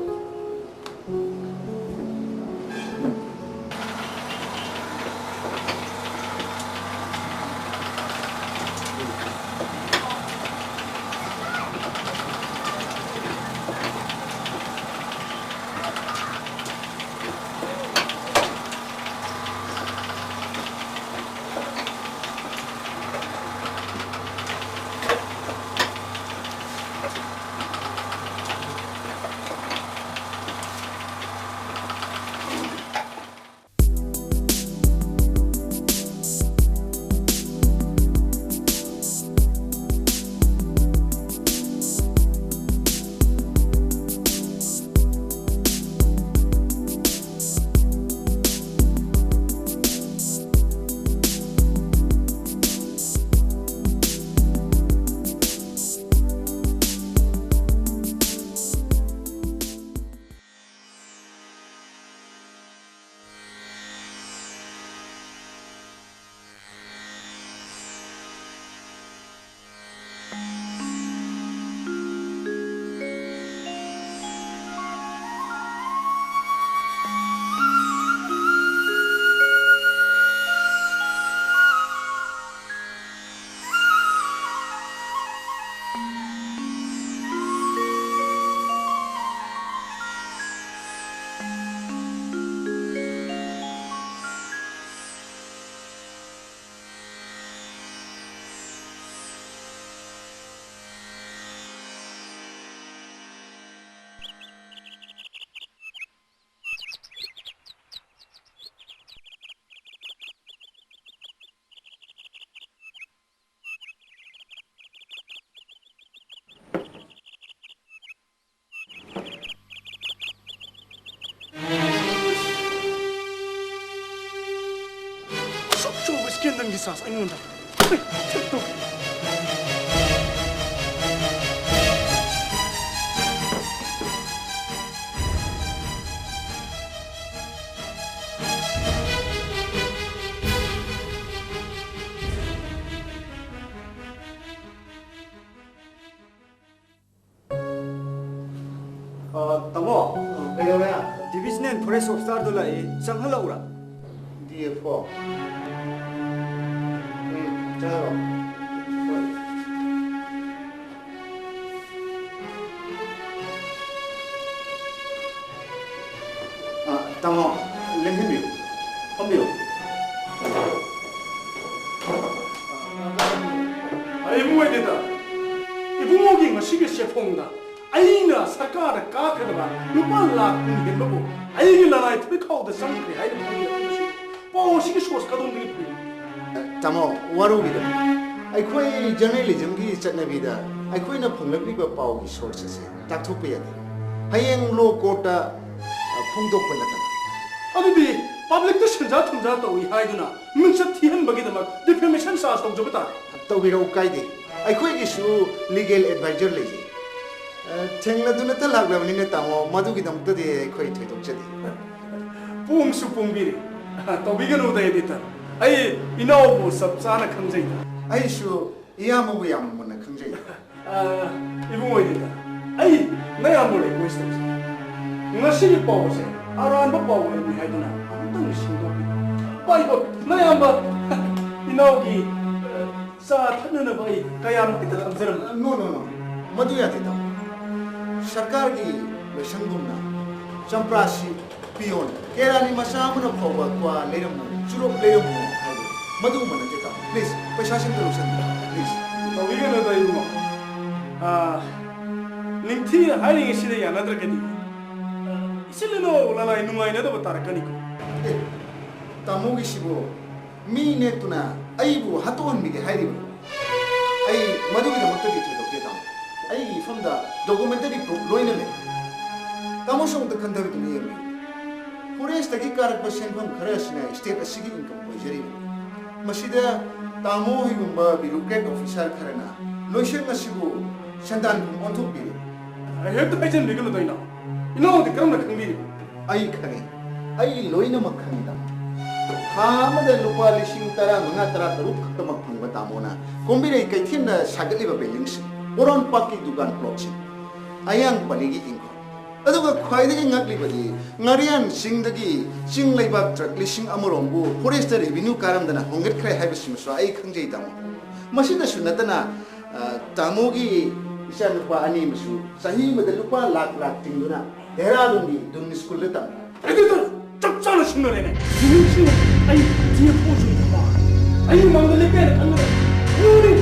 ꯀꯦꯟꯗꯜꯒꯤ ꯆꯥꯔꯖ ꯑꯩꯉꯣꯟꯗ꯫ ꯍꯩ, ꯊꯛꯇꯣ꯫ ꯑ, ꯇꯥꯃꯣ, ꯀꯩꯗꯧꯔꯦ? Divisional Forest Officerꯗꯣ ꯂꯥꯛꯏ, ꯆꯪꯍꯜꯂꯛꯎꯔꯥ? D F O. ꯎꯝ, ꯆꯪꯍꯜꯂꯣ꯫ ꯍꯣꯏ꯫ ꯑ, ꯇꯥꯃꯣ, ꯂꯦꯡꯁꯤꯟꯕꯤꯌꯨ꯫ ꯐꯝꯕꯤꯌꯨ꯫ ꯑꯩ ꯏꯕꯨꯡꯉꯣ ꯏꯕꯦꯟꯗ, ꯏꯕꯨꯡꯉꯣꯒꯤ ꯉꯁꯤꯒꯤ ꯆꯦꯐꯣꯡꯗ ꯑꯩꯅ ꯁꯔꯀꯥꯔꯗ ꯀꯥꯈ꯭ꯔꯕ ꯂꯨꯄꯥ ꯂꯥꯈ ꯀꯨꯟ ꯍꯦꯟꯕꯕꯨ ꯑꯩꯒꯤ ꯂꯅꯥꯏ ꯊꯨꯕꯤ ꯈꯥꯎꯗ ꯆꯪꯈ꯭ꯔꯦ ꯍꯥꯏꯅ ꯈꯪꯂꯛꯄꯁꯤ ꯄꯥꯎ ꯑꯁꯤꯒꯤ source ꯀꯗꯣꯝꯗꯒꯤ ꯐꯪꯏ? ꯇꯥꯃꯣ, ꯋꯥꯔꯧꯕꯤꯒꯅꯨ꯫ ꯑꯩꯈꯣꯏ journalismꯒꯤ ꯆꯠꯅꯕꯤꯗ ꯑꯩꯈꯣꯏꯅ ꯐꯪꯂꯛꯂꯤꯕ ꯄꯥꯎꯒꯤ source ꯑꯁꯤ ꯇꯥꯛꯊꯣꯛꯄ ꯌꯥꯗꯦ꯫ ꯍꯌꯦꯡ law courtꯇ, ꯑ, ꯐꯣꯡꯗꯣꯛꯄ ꯅꯠꯇꯅ꯫ ꯑꯗꯨꯗꯤ publicꯇ ꯁꯦꯟꯖꯥ ꯊꯨꯝꯖꯥ ꯇꯧꯏ ꯍꯥꯏꯗꯨꯅ ꯃꯤꯡꯆꯠ ꯊꯤꯍꯟꯕꯒꯤꯗꯃꯛ defamation charge ꯇꯧꯖꯕ ꯇꯥꯔꯦ꯫ ꯇꯧꯕꯤꯔꯛꯎ, ꯀꯥꯏꯗꯦ꯫ ꯑꯩꯈꯣꯏꯒꯤꯁꯨ legal advisor ꯂꯩꯖꯩ꯫ ꯑ, ꯊꯦꯡꯅꯗꯨꯅꯇ ꯂꯥꯛꯂꯕꯅꯤꯅ, ꯇꯥꯃꯣ, ꯃꯗꯨꯒꯤꯗꯃꯛꯇꯗꯤ ꯑꯩꯈꯣꯏ ꯊꯣꯏꯗꯣꯛꯆꯗꯦ꯫ ꯄꯣꯡꯁꯨ ꯄꯣꯡꯕꯤꯔꯦ꯫ ꯇꯧꯕꯤꯒꯅꯨꯗ, editor꯫ ꯑꯩ ꯏꯅꯥꯎꯕꯨ ꯆꯞ ꯆꯥꯅ ꯈꯪꯖꯩꯗ꯫ ꯑꯩꯁꯨ ꯏꯌꯥꯝꯕꯕꯨ ꯌꯥꯝꯅ ꯃꯨꯟꯅ ꯈꯪꯖꯩ꯫ ꯑ, ꯏꯕꯨꯡꯉꯣ editor, ꯑꯩ ꯅꯌꯥꯝꯕ request ꯇꯧꯖꯩ꯫ ꯉꯁꯤꯒꯤ ꯄꯥꯎ ꯑꯁꯦ ꯑꯔꯥꯟꯕ ꯄꯥꯎ ꯑꯣꯏꯔꯝꯃꯤ ꯍꯥꯏꯗꯨꯅ ꯑꯃꯨꯛꯇꯪ ꯁꯦꯡꯗꯣꯛꯄꯤꯌꯨ꯫ ꯄꯥꯏꯈꯣ, ꯅꯌꯥꯝꯕ ꯏꯅꯥꯎꯒꯤ, ꯑ, ꯆꯥ ꯊꯛꯅꯅꯕ ꯑꯩ ꯀꯌꯥꯝ ꯍꯦꯛꯇ ꯊꯝꯖꯔꯝꯃꯤ꯫ No, no, no. ꯃꯗꯨ ꯌꯥꯗꯦ, ꯇꯥꯃꯣ꯫ ꯁꯔꯀꯥꯔꯒꯤ ꯂꯣꯏꯁꯪꯒꯨꯝꯅ ꯆꯝꯄ꯭ꯔꯥꯁꯤ ꯄꯤꯌꯣꯅ ꯀꯦꯔꯥꯅꯤ ꯃꯆꯥ ꯑꯃꯅ ꯐꯥꯎꯕ ꯀ꯭ꯋꯥ ꯂꯩꯔꯝꯃꯨ, ꯆꯨꯔꯨꯞ ꯂꯩꯔꯝꯃꯨ ꯍꯥꯏꯕ ꯃꯗꯨꯒꯨꯝꯕ ꯅꯠꯇꯦ, ꯇꯥꯃꯣ꯫ Please, ꯄꯩꯁꯥꯁꯤꯡꯗꯣ ꯂꯧꯁꯟꯕꯤꯌꯨ, please꯫ ꯇꯧꯕꯤꯒꯅꯨꯗ, ꯏꯕꯨꯡꯉꯣ꯫ ꯑꯥ, ꯅꯤꯡꯊꯤ ꯍꯥꯏꯔꯤꯉꯩꯁꯤꯗ ꯌꯥꯅꯗ꯭ꯔꯒꯗꯤ, ꯑꯥ, ꯏꯆꯤꯜ ꯏꯅꯥꯎ ꯂꯅꯥꯏ ꯅꯨꯡꯉꯥꯏꯅꯗꯕ ꯇꯥꯔꯛꯀꯅꯤꯀꯣ꯫ ꯑꯦ, ꯇꯥꯃꯣꯒꯤꯁꯤꯕꯨ ꯃꯤ ꯅꯦꯛꯇꯨꯅ ꯑꯩꯕꯨ ꯍꯥꯠꯇꯣꯛꯍꯟꯕꯤꯒꯦ ꯍꯥꯏꯔꯤꯕ꯭ꯔꯣ? ꯑꯩ ꯃꯗꯨꯒꯤꯗꯃꯛꯇꯗꯤ ꯊꯣꯏꯗꯣꯛꯇꯦ, ꯇꯥꯃꯣ꯫ ꯑꯩꯒꯤ ꯏꯐꯝꯗ documentary proof ꯂꯣꯏꯅ ꯂꯩ꯫ ꯇꯥꯃꯣꯁꯨ ꯑꯃꯨꯛꯇ ꯈꯟꯊꯕꯤꯗꯨꯅ ꯌꯦꯡꯕꯤꯌꯨ꯫ Forestꯇꯒꯤ ꯀꯥꯔꯛꯄ ꯁꯦꯟꯐꯝ ꯈꯔ ꯑꯁꯤꯅ state ꯑꯁꯤꯒꯤ income ꯑꯣꯏꯖꯔꯤꯕꯅꯤ꯫ ꯃꯁꯤꯗ ꯇꯥꯃꯣ ꯍꯣꯏꯒꯨꯝꯕ bureaucrat officer ꯈꯔꯅ ꯂꯣꯏꯁꯪ ꯑꯁꯤꯕꯨ ꯁꯦꯟꯗꯥꯟꯐꯝ ꯑꯣꯟꯊꯣꯛꯄꯤꯔꯦ꯫ ꯍꯦꯛꯇ ꯍꯥꯏꯖꯤꯟꯕꯤꯒꯅꯨ ꯗꯥꯏꯅꯥ꯫ ꯏꯅꯥꯎꯗꯤ ꯀꯔꯝꯅ ꯈꯪꯕꯤꯔꯤꯕ? ꯑꯩ ꯈꯪꯉꯤ꯫ ꯑꯩ ꯂꯣꯏꯅꯃꯛ ꯈꯪꯉꯤ, ꯇꯥꯃꯣ꯫ ꯊꯥ ꯑꯃꯗ ꯂꯨꯄꯥ ꯂꯤꯁꯤꯡ ꯇꯔꯥꯃꯉꯥ, ꯇꯔꯥꯇꯔꯨꯛ ꯈꯛꯇꯃꯛ ꯐꯪꯕ ꯇꯥꯃꯣꯅ ꯀꯣꯝꯕꯤꯔꯩ ꯀꯩꯊꯦꯜꯗ ꯁꯥꯒꯠꯂꯤꯕ buildingꯁꯤꯡ, ꯄꯣꯔꯣꯝꯄꯥꯠꯀꯤ ꯗꯨꯀꯥꯟ plotꯁꯤꯡ, ꯑꯌꯥꯡ ꯄꯜꯂꯤꯒꯤ ꯏꯪꯈꯣꯜ, ꯑꯗꯨꯒ ꯈ꯭ꯋꯥꯏꯗꯒꯤ ꯉꯛꯂꯤꯕꯗꯤ ꯉꯥꯔꯤꯌꯥꯟ ꯆꯤꯡꯗꯒꯤ ꯆꯤꯡ ꯂꯩꯕꯥꯛ truck ꯂꯤꯁꯤꯡ ꯑꯃꯔꯣꯝꯕꯨ forestꯇ revenue ꯀꯥꯔꯝꯗꯅ ꯍꯣꯡꯒꯠꯈ꯭ꯔꯦ ꯍꯥꯏꯕꯁꯤꯃꯁꯨ ꯑꯩ ꯈꯪꯖꯩ, ꯇꯥꯃꯣ꯫ ꯃꯁꯤꯗꯁꯨ ꯅꯠꯇꯅ, ꯑ, ꯇꯥꯃꯣꯒꯤ ꯏꯆꯥꯅꯨꯄꯥ ꯑꯅꯤ ꯑꯃꯁꯨ ꯆꯍꯤ ꯑꯃꯗ ꯂꯨꯄꯥ ꯂꯥꯛ ꯂꯥꯛ ꯇꯤꯡꯗꯨꯅ ꯗꯦꯍꯔꯥꯗꯨꯟꯒꯤ ꯗꯨꯟ schoolꯗ ꯇꯝꯃꯤ꯫ ꯑꯗꯨꯗ ꯆꯞ ꯆꯥꯅ ꯁꯤꯡꯅꯔꯦꯅꯦ꯫ ꯅꯨꯃꯤꯠꯁꯤꯡ ꯑꯩ ꯊꯤꯅ ꯄꯣꯠꯁꯨ ꯂꯩꯇꯕ꯫ ꯑꯩ ꯃꯥꯡꯗ ꯂꯦꯞꯄꯦꯅ ꯈꯟꯒꯗ꯭ꯔꯥ? ꯂꯨꯔꯤ꯫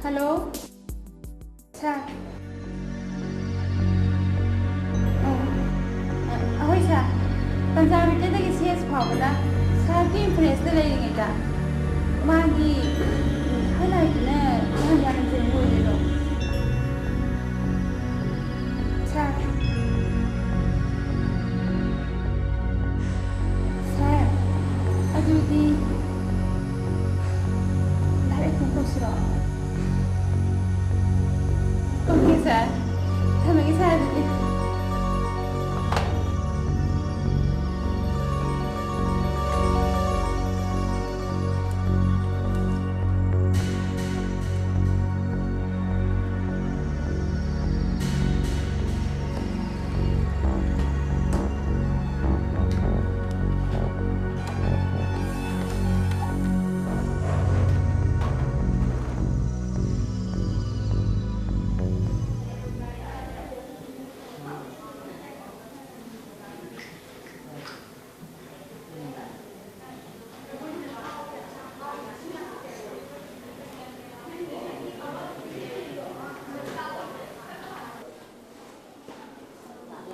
Hello, sir. ꯑꯣ, ꯑ, ꯑꯍꯣꯏ, sir꯫ ꯄꯟꯖꯥꯕ ꯔꯤꯇꯦꯜꯗꯒꯤ ꯁꯤ ꯑꯦꯁ ꯐꯥꯎꯕꯗ ꯁꯥꯔꯒꯤ ꯏꯟꯐ꯭ꯂꯨꯌꯦꯟꯁꯇ ꯂꯩꯔꯤꯉꯩꯗ ꯃꯥꯒꯤ, ꯎꯝ, ꯍꯥꯏꯂꯥꯏꯠꯇꯨꯅ ꯃꯥ ꯌꯥꯝꯅ ꯂꯣꯏꯔꯦꯗꯣ꯫ Sir꯫ Sir, ꯑꯗꯨꯗꯤ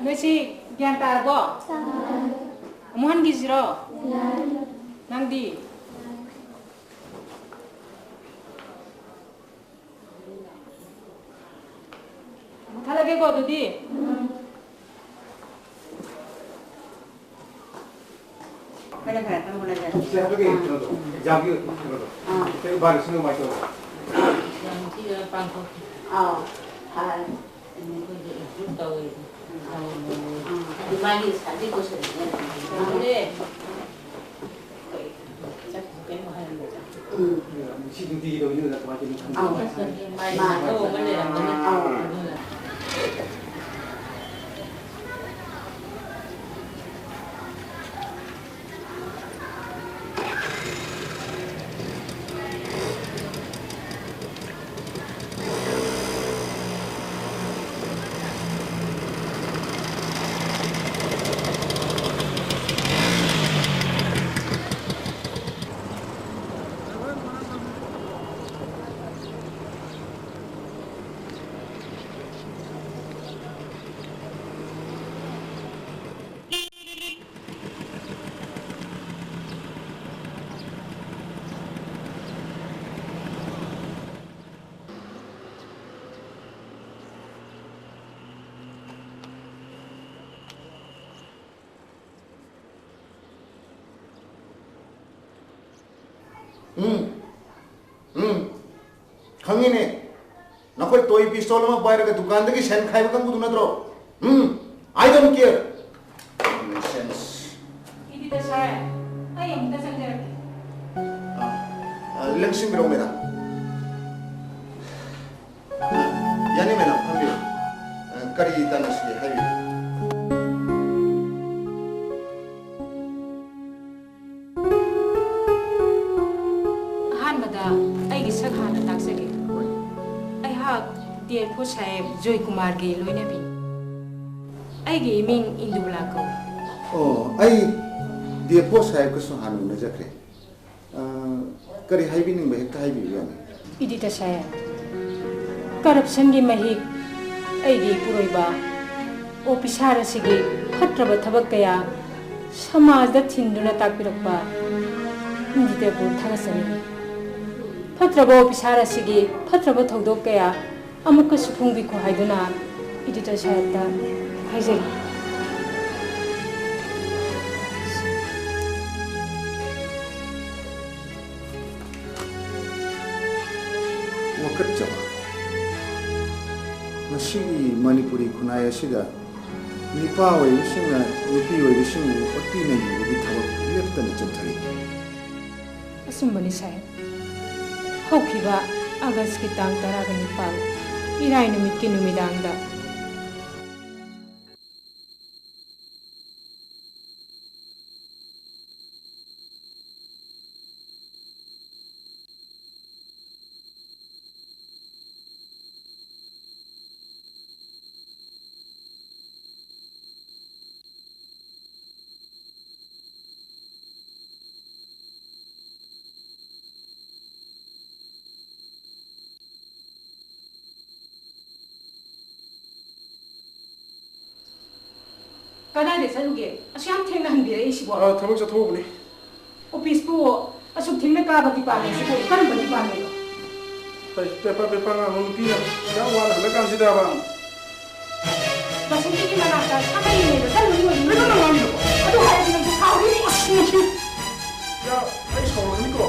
ꯅꯣꯏꯁꯤ ꯒ꯭ꯌꯥꯟ ꯇꯥꯔꯕꯣ? ꯑꯃꯨꯛ ꯍꯟꯈꯤꯁꯤꯔꯣ? ꯅꯪꯗꯤ? ꯃꯨꯊꯠꯂꯒꯦꯀꯣ ꯑꯗꯨꯗꯤ꯫ ꯐꯔꯦ, ꯐꯔꯦ, ꯐꯔꯦ, ꯐꯔꯦ꯫ ꯁꯤ ꯍꯥꯏꯕꯒꯤ ꯀꯩꯅꯣꯗꯣ, ꯑꯦꯛꯖꯥꯝꯒꯤ ꯀꯩꯅꯣꯗꯣ꯫ ꯑꯥ꯫ ꯀꯩ ꯚꯥꯏꯔꯁꯁꯤꯅ ꯀꯃꯥꯏꯅ ꯇꯧꯕ? ꯑꯥ, ꯐꯔꯦ꯫ ꯑꯩꯈꯣꯏꯁꯦ improve ꯇꯧꯋꯦ꯫ ꯎꯝ꯫ ꯑꯗꯨ ꯃꯥꯒꯤ ꯉꯁꯥꯏꯒꯤ question ꯅꯦ꯫ ꯎꯝ꯫ ꯁꯤ ꯅꯨꯡꯇꯤꯒꯤ ꯇꯧꯕꯤꯗꯣꯏꯔꯥ? ꯀꯃꯥꯏꯅ ꯇꯧꯕꯅꯣ ꯈꯪꯗꯦ꯫ ꯑꯧ꯫ ꯃꯥꯏ ꯃꯥꯏ ꯇꯧꯕ ꯂꯩꯔꯝꯒꯅꯤ꯫ ꯑꯧ꯫ ꯑꯗꯨꯅ꯫ ꯎꯝ, ꯎꯝ, ꯈꯪꯉꯤꯅꯦ꯫ ꯅꯈꯣꯏ toy pistol ꯑꯃ ꯄꯥꯏꯔꯒ ꯗꯨꯀꯥꯟꯗꯒꯤ ꯁꯦꯟ ꯈꯥꯏꯕ ꯀꯥꯡꯕꯨꯗꯨ ꯅꯠꯇ꯭ꯔꯣ? ꯎꯝ, I don't care. Nonsense. ꯏꯗꯤꯇ ꯁꯥꯔ, ꯑꯩ ꯑꯃꯨꯛꯇ ꯆꯪꯖꯔꯛꯀꯦ꯫ ꯑ, ꯑ, ꯂꯦꯡꯁꯤꯟꯕꯤꯔꯛꯑꯣ, ꯃꯦꯗꯥꯝ꯫ ꯌꯥꯅꯤ, ꯃꯦꯗꯥꯝ, ꯐꯝꯕꯤꯌꯨ꯫ ꯑ, ꯀꯔꯤ ꯇꯥꯟꯅꯁꯤꯒꯦ? ꯍꯥꯏꯕꯤꯌꯨ꯫ ꯑꯍꯥꯟꯕꯗ ꯑꯩꯒꯤ ꯁꯛ ꯍꯥꯟꯅ ꯇꯥꯛꯆꯒꯦ꯫ ꯍꯣꯏ꯫ ꯑꯩꯍꯥꯛ ꯗꯤ ꯑꯦꯐ ꯑꯣ ꯁꯥꯍꯦꯕ ꯖꯣꯏꯀꯨꯃꯥꯔꯒꯤ ꯂꯣꯏꯅꯕꯤ꯫ ꯑꯩꯒꯤ ꯏꯃꯤꯡ ꯏꯟꯗꯨꯕꯂꯥ ꯀꯧꯏ꯫ ꯑꯣ, ꯑꯩ ꯗꯤ ꯑꯦꯐ ꯑꯣ ꯁꯥꯍꯦꯕꯀꯁꯨ ꯍꯥꯟꯅ ꯎꯅꯖꯈ꯭ꯔꯦ꯫ ꯑ, ꯀꯔꯤ ꯍꯥꯏꯕꯤꯅꯤꯡꯕ ꯍꯦꯛꯇ ꯍꯥꯏꯕꯤꯌꯨ ꯌꯥꯅꯤ꯫ ꯏꯗꯤꯇ ꯁꯥꯍꯦꯕ, corruption ꯒꯤ ꯃꯍꯤꯛ ꯑꯩꯒꯤ ꯏꯄꯨꯔꯣꯏꯕ ꯑꯣꯐꯤꯁꯥꯔ ꯑꯁꯤꯒꯤ ꯐꯠꯇ꯭ꯔꯕ ꯊꯕꯛ ꯀꯌꯥ ꯁꯃꯥꯖꯗ ꯊꯤꯟꯗꯨꯅ ꯇꯥꯛꯄꯤꯔꯛꯄ ꯏꯟꯗꯤꯇꯦꯕꯨ ꯊꯥꯒꯠꯆꯔꯤ꯫ ꯐꯠꯇ꯭ꯔꯕ ꯑꯣꯐꯤꯁꯥꯔ ꯑꯁꯤꯒꯤ ꯐꯠꯇ꯭ꯔꯕ ꯊꯧꯗꯣꯛ ꯀꯌꯥ ꯑꯃꯨꯛꯀꯁꯨ ꯐꯣꯡꯕꯤꯈꯣ ꯍꯥꯏꯗꯨꯅ ꯏꯗꯤꯇꯔ ꯁꯥꯍꯦꯕꯇ ꯍꯥꯏꯖꯔꯤ꯫ ꯋꯥꯀꯠꯆꯕ꯫ ꯉꯁꯤꯒꯤ ꯃꯅꯤꯄꯨꯔꯤ ꯈꯨꯟꯅꯥꯏ ꯑꯁꯤꯗ ꯅꯨꯄꯥ ꯑꯣꯏꯕꯁꯤꯡꯅ ꯅꯨꯄꯤ ꯑꯣꯏꯕꯁꯤꯡꯕꯨ ꯑꯣꯠꯄꯤ ꯅꯩꯕꯤꯕꯒꯤ ꯊꯕꯛ ꯂꯦꯞꯇꯅ ꯆꯠꯊꯔꯤ꯫ ꯑꯆꯨꯝꯕꯅꯤ ꯁꯥꯍꯦꯕ꯫ ꯍꯧꯈꯤꯕ ꯑꯥꯒꯁꯀꯤ ꯇꯥꯡ ꯇꯔꯥꯒ ꯅꯤꯄꯥꯜ, ꯏꯔꯥꯏ ꯅꯨꯃꯤꯠꯀꯤ ꯅꯨꯃꯤꯗꯥꯡꯗ ꯀꯗꯥꯏꯗ ꯆꯠꯂꯨꯒꯦ? ꯑꯁꯨꯛ ꯌꯥꯝ ꯊꯦꯡꯅ ꯍꯟꯕꯤꯔꯛꯏꯁꯤꯕꯣ? ꯑ, ꯊꯕꯛ ꯆꯠꯊꯣꯛꯎꯕꯅꯤ꯫ ꯑꯣꯐꯤꯁꯄꯨ ꯑꯁꯨꯛ ꯊꯦꯡꯅ ꯀꯥꯕ ꯗꯤꯄꯥꯔꯠꯃꯦꯟꯁꯤꯕꯨ ꯀꯔꯝꯕ ꯗꯤꯄꯥꯔꯠꯃꯦꯟꯅꯣ? ꯑꯩ ꯄꯦꯄꯔ, ꯄꯦꯄꯔ ꯉꯥꯡꯕ ꯅꯨꯄꯤꯅ ꯌꯥꯝ ꯋꯥꯅ ꯍꯜꯂꯛꯀꯥꯟꯁꯤꯗꯕ꯫ ꯕꯁꯟꯇꯒꯤ ꯃꯅꯥꯛꯇ ꯁꯥꯃꯩ ꯌꯦꯡꯉꯩꯗ ꯆꯠꯂꯨꯅꯤ ꯑꯣꯏꯔꯝꯒꯅꯤ꯫ ꯀꯩꯅꯣ ꯅꯪ ꯉꯥꯡꯉꯤꯗꯣ? ꯑꯗꯨ ꯍꯥꯏꯔꯗꯤ ꯅꯪꯁꯨ ꯁꯥꯎꯔꯤꯅꯤ꯫ ꯑꯁ, ꯅꯨꯡꯁꯤ꯫ ꯌꯥ, ꯑꯩ ꯁꯥꯎꯔꯛꯀꯅꯤꯀꯣ꯫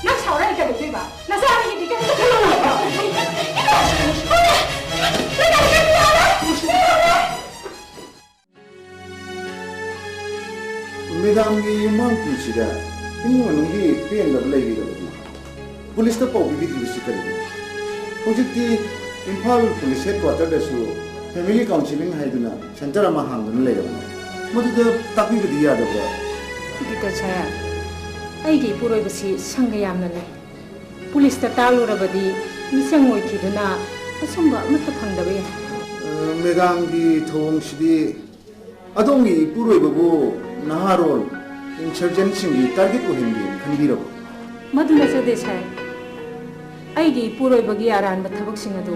ꯅꯪ ꯁꯥꯎꯔ ꯑꯩ ꯀꯩꯗꯧꯗꯣꯏꯕ? ꯅꯆꯥ ꯑꯅꯤꯒꯤꯗꯤ ꯀꯩꯝꯇ ꯈꯜꯂꯨꯅꯨ ꯍꯥꯏꯕ? ꯃꯦꯗꯥꯝꯒꯤ ꯌꯨꯝꯕꯥꯟ ꯄꯨꯟꯁꯤꯗ ꯏꯃꯨꯡ ꯃꯅꯨꯡꯒꯤ ꯄꯦꯟꯗꯕ ꯂꯩꯔꯤꯕꯗꯤ ꯄꯨꯂꯤꯁꯇ ꯄꯥꯎ ꯄꯤꯕꯤꯗ꯭ꯔꯤꯕꯁꯤ ꯀꯔꯤꯒꯤꯅꯣ? ꯍꯧꯖꯤꯛꯇꯤ ꯏꯝꯐꯥꯜ ꯄꯨꯂꯤꯁ ꯍꯦꯗꯀ꯭ꯋꯥꯇꯔꯗꯁꯨ ꯐꯦꯃꯤꯂꯤ ꯀꯥꯎꯟꯁꯤꯂꯤꯡ ꯍꯥꯏꯗꯨꯅ ꯁꯦꯟꯇꯔ ꯑꯃ ꯍꯥꯡꯗꯨꯅ ꯂꯩꯔꯕꯅꯤ꯫ ꯃꯗꯨꯗ ꯇꯥꯛꯄꯤꯕꯗꯤ ꯌꯥꯗꯕ꯭ꯔꯥ? ꯏꯗꯤꯇꯔ ꯁꯥꯍꯦꯕ, ꯑꯩꯒꯤ ꯏꯄꯨꯔꯣꯏꯕꯁꯤ ꯁꯪꯒ ꯌꯥꯝꯅ ꯂꯩ꯫ ꯄꯨꯂꯤꯁꯇ ꯇꯥꯛꯂꯨꯔꯕꯗꯤ ꯃꯤꯆꯪ ꯑꯣꯏꯈꯤꯗꯨꯅ ꯑꯆꯨꯝꯕ ꯑꯃꯠꯇ ꯐꯪꯗꯕ ꯌꯥꯏ꯫ ꯑ, ꯃꯦꯗꯥꯝꯒꯤ ꯊꯧꯑꯣꯡꯁꯤꯗꯤ ꯑꯗꯣꯝꯒꯤ ꯏꯄꯨꯔꯣꯏꯕꯕꯨ ꯅꯍꯥꯔꯣꯜ ꯏꯟꯁꯔꯖꯦꯟꯁꯤꯡꯒꯤ ꯇꯥꯔꯒꯦꯠ ꯑꯣꯏꯍꯟꯒꯦꯅ ꯈꯟꯕꯤꯔꯕ꯭ꯔꯥ? ꯃꯗꯨ ꯅꯠꯆꯗꯦ ꯁꯥꯍꯦꯕ꯫ ꯑꯩꯒꯤ ꯏꯄꯨꯔꯣꯏꯕꯒꯤ ꯑꯔꯥꯟꯕ ꯊꯕꯛꯁꯤꯡ ꯑꯗꯨ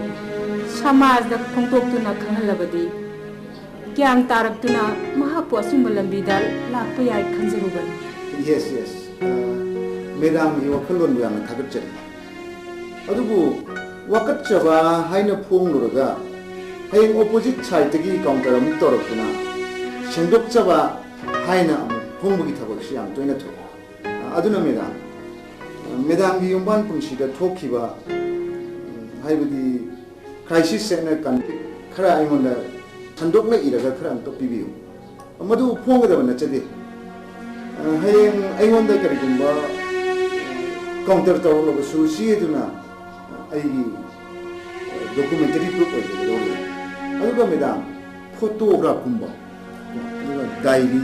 ꯁꯃꯥꯖꯗ ꯐꯣꯡꯗꯣꯛꯇꯨꯅ ꯈꯪꯍꯜꯂꯕꯗꯤ ꯒ꯭ꯌꯥꯟ ꯇꯥꯔꯛꯇꯨꯅ ꯃꯍꯥꯛꯄꯨ ꯑꯆꯨꯝꯕ ꯂꯝꯕꯤꯗ ꯂꯥꯛꯄ ꯌꯥꯏ ꯈꯟꯖꯔꯨꯕꯅꯤ꯫ Yes, yes. ꯃꯦꯗꯥꯝꯒꯤ ꯋꯥꯈꯜꯂꯣꯟꯕꯨ ꯌꯥꯝꯅ ꯊꯥꯒꯠꯆꯔꯤ꯫ ꯑꯗꯨꯕꯨ ꯋꯥꯀꯠꯆꯕ ꯍꯥꯏꯅ ꯐꯣꯡꯂꯨꯔꯒ ꯍꯌꯦꯡ ꯑꯣꯄꯣꯖꯤꯠ ꯁꯥꯏꯠꯇꯒꯤ ꯀꯥꯎꯟꯇꯔ ꯑꯃꯨꯛ ꯇꯧꯔꯛꯇꯨꯅ ꯁꯦꯡꯗꯣꯛꯆꯕ ꯍꯥꯏꯅ ꯑꯃꯨꯛ ꯐꯣꯡꯕꯒꯤ ꯊꯕꯛꯁꯤ ꯌꯥꯝ ꯇꯣꯏꯅ ꯊꯣꯛꯏ꯫ ꯑꯗꯨꯅ ꯃꯦꯗꯥꯝ, ꯃꯦꯗꯥꯝꯒꯤ ꯌꯨꯝꯕꯥꯟ ꯄꯨꯟꯁꯤꯗ ꯊꯣꯛꯈꯤꯕ, ꯍꯥꯏꯕꯗꯤ crisis and conflict ꯈꯔ ꯑꯩꯉꯣꯟꯗ ꯁꯟꯗꯣꯛꯅ ꯏꯔꯒ ꯈꯔ ꯑꯝꯇ ꯄꯤꯕꯤꯌꯨ꯫ ꯃꯗꯨ ꯐꯣꯡꯒꯗꯕ ꯅꯠꯆꯗꯦ꯫ ꯍꯌꯦꯡ ꯑꯩꯉꯣꯟꯗ ꯀꯔꯤꯒꯨꯝꯕ ꯀꯥꯎꯟꯇꯔ ꯇꯧꯔꯛꯂꯕꯁꯨ ꯁꯤ ꯑꯗꯨꯅ ꯑꯩꯒꯤ documentary proof ꯑꯣꯏꯒꯗꯧꯔꯤ꯫ ꯑꯗꯨꯒ ꯃꯦꯗꯥꯝ, ꯐꯣꯇꯣꯒ꯭ꯔꯥꯐꯀꯨꯝꯕ, ꯑꯗꯨꯒ ꯗꯥꯏꯔꯤ,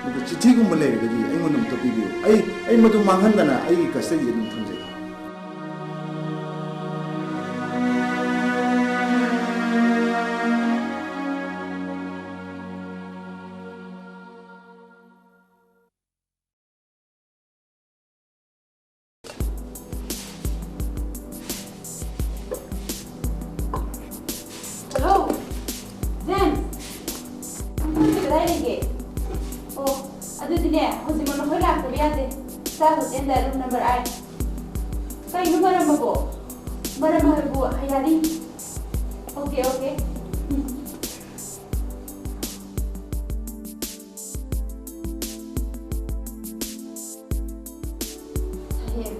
ꯑꯗꯨꯒ ꯆꯤꯊꯤꯒꯨꯝꯕ ꯂꯩꯔꯒꯗꯤ ꯑꯩꯉꯣꯟꯗ ꯑꯝꯇ ꯄꯤꯕꯤꯌꯨ꯫ ꯑꯩ, ꯑꯩ ꯃꯗꯨ ꯃꯥꯡꯍꯟꯗꯅ ꯑꯩꯒꯤ custody ꯑꯗꯨꯝ ꯊꯝꯖꯒꯦ꯫ Hello, James. ꯅꯈꯣꯏꯁꯦ ꯀꯗꯥꯏ ꯂꯩꯒꯦ? ꯑꯣ, ꯑꯗꯨꯗꯤꯅꯦ, ꯍꯧꯖꯤꯛꯃꯛ ꯅꯈꯣꯏ ꯂꯥꯛꯇꯕ ꯌꯥꯗꯦ꯫ ꯁ꯭ꯇꯥꯔ ꯍꯣꯇꯦꯜꯗ ꯔꯨꯝ ꯅꯝꯕꯔ ꯑꯥꯏꯠ꯫ ꯀꯩꯅꯣ ꯃꯔꯝ ꯑꯕꯣ? ꯃꯔꯝ ꯍꯥꯏꯕꯨ ꯍꯌꯥꯔꯤꯡ꯫ Okay, okay. ꯎꯝ꯫ ꯁꯥꯍꯦꯕ,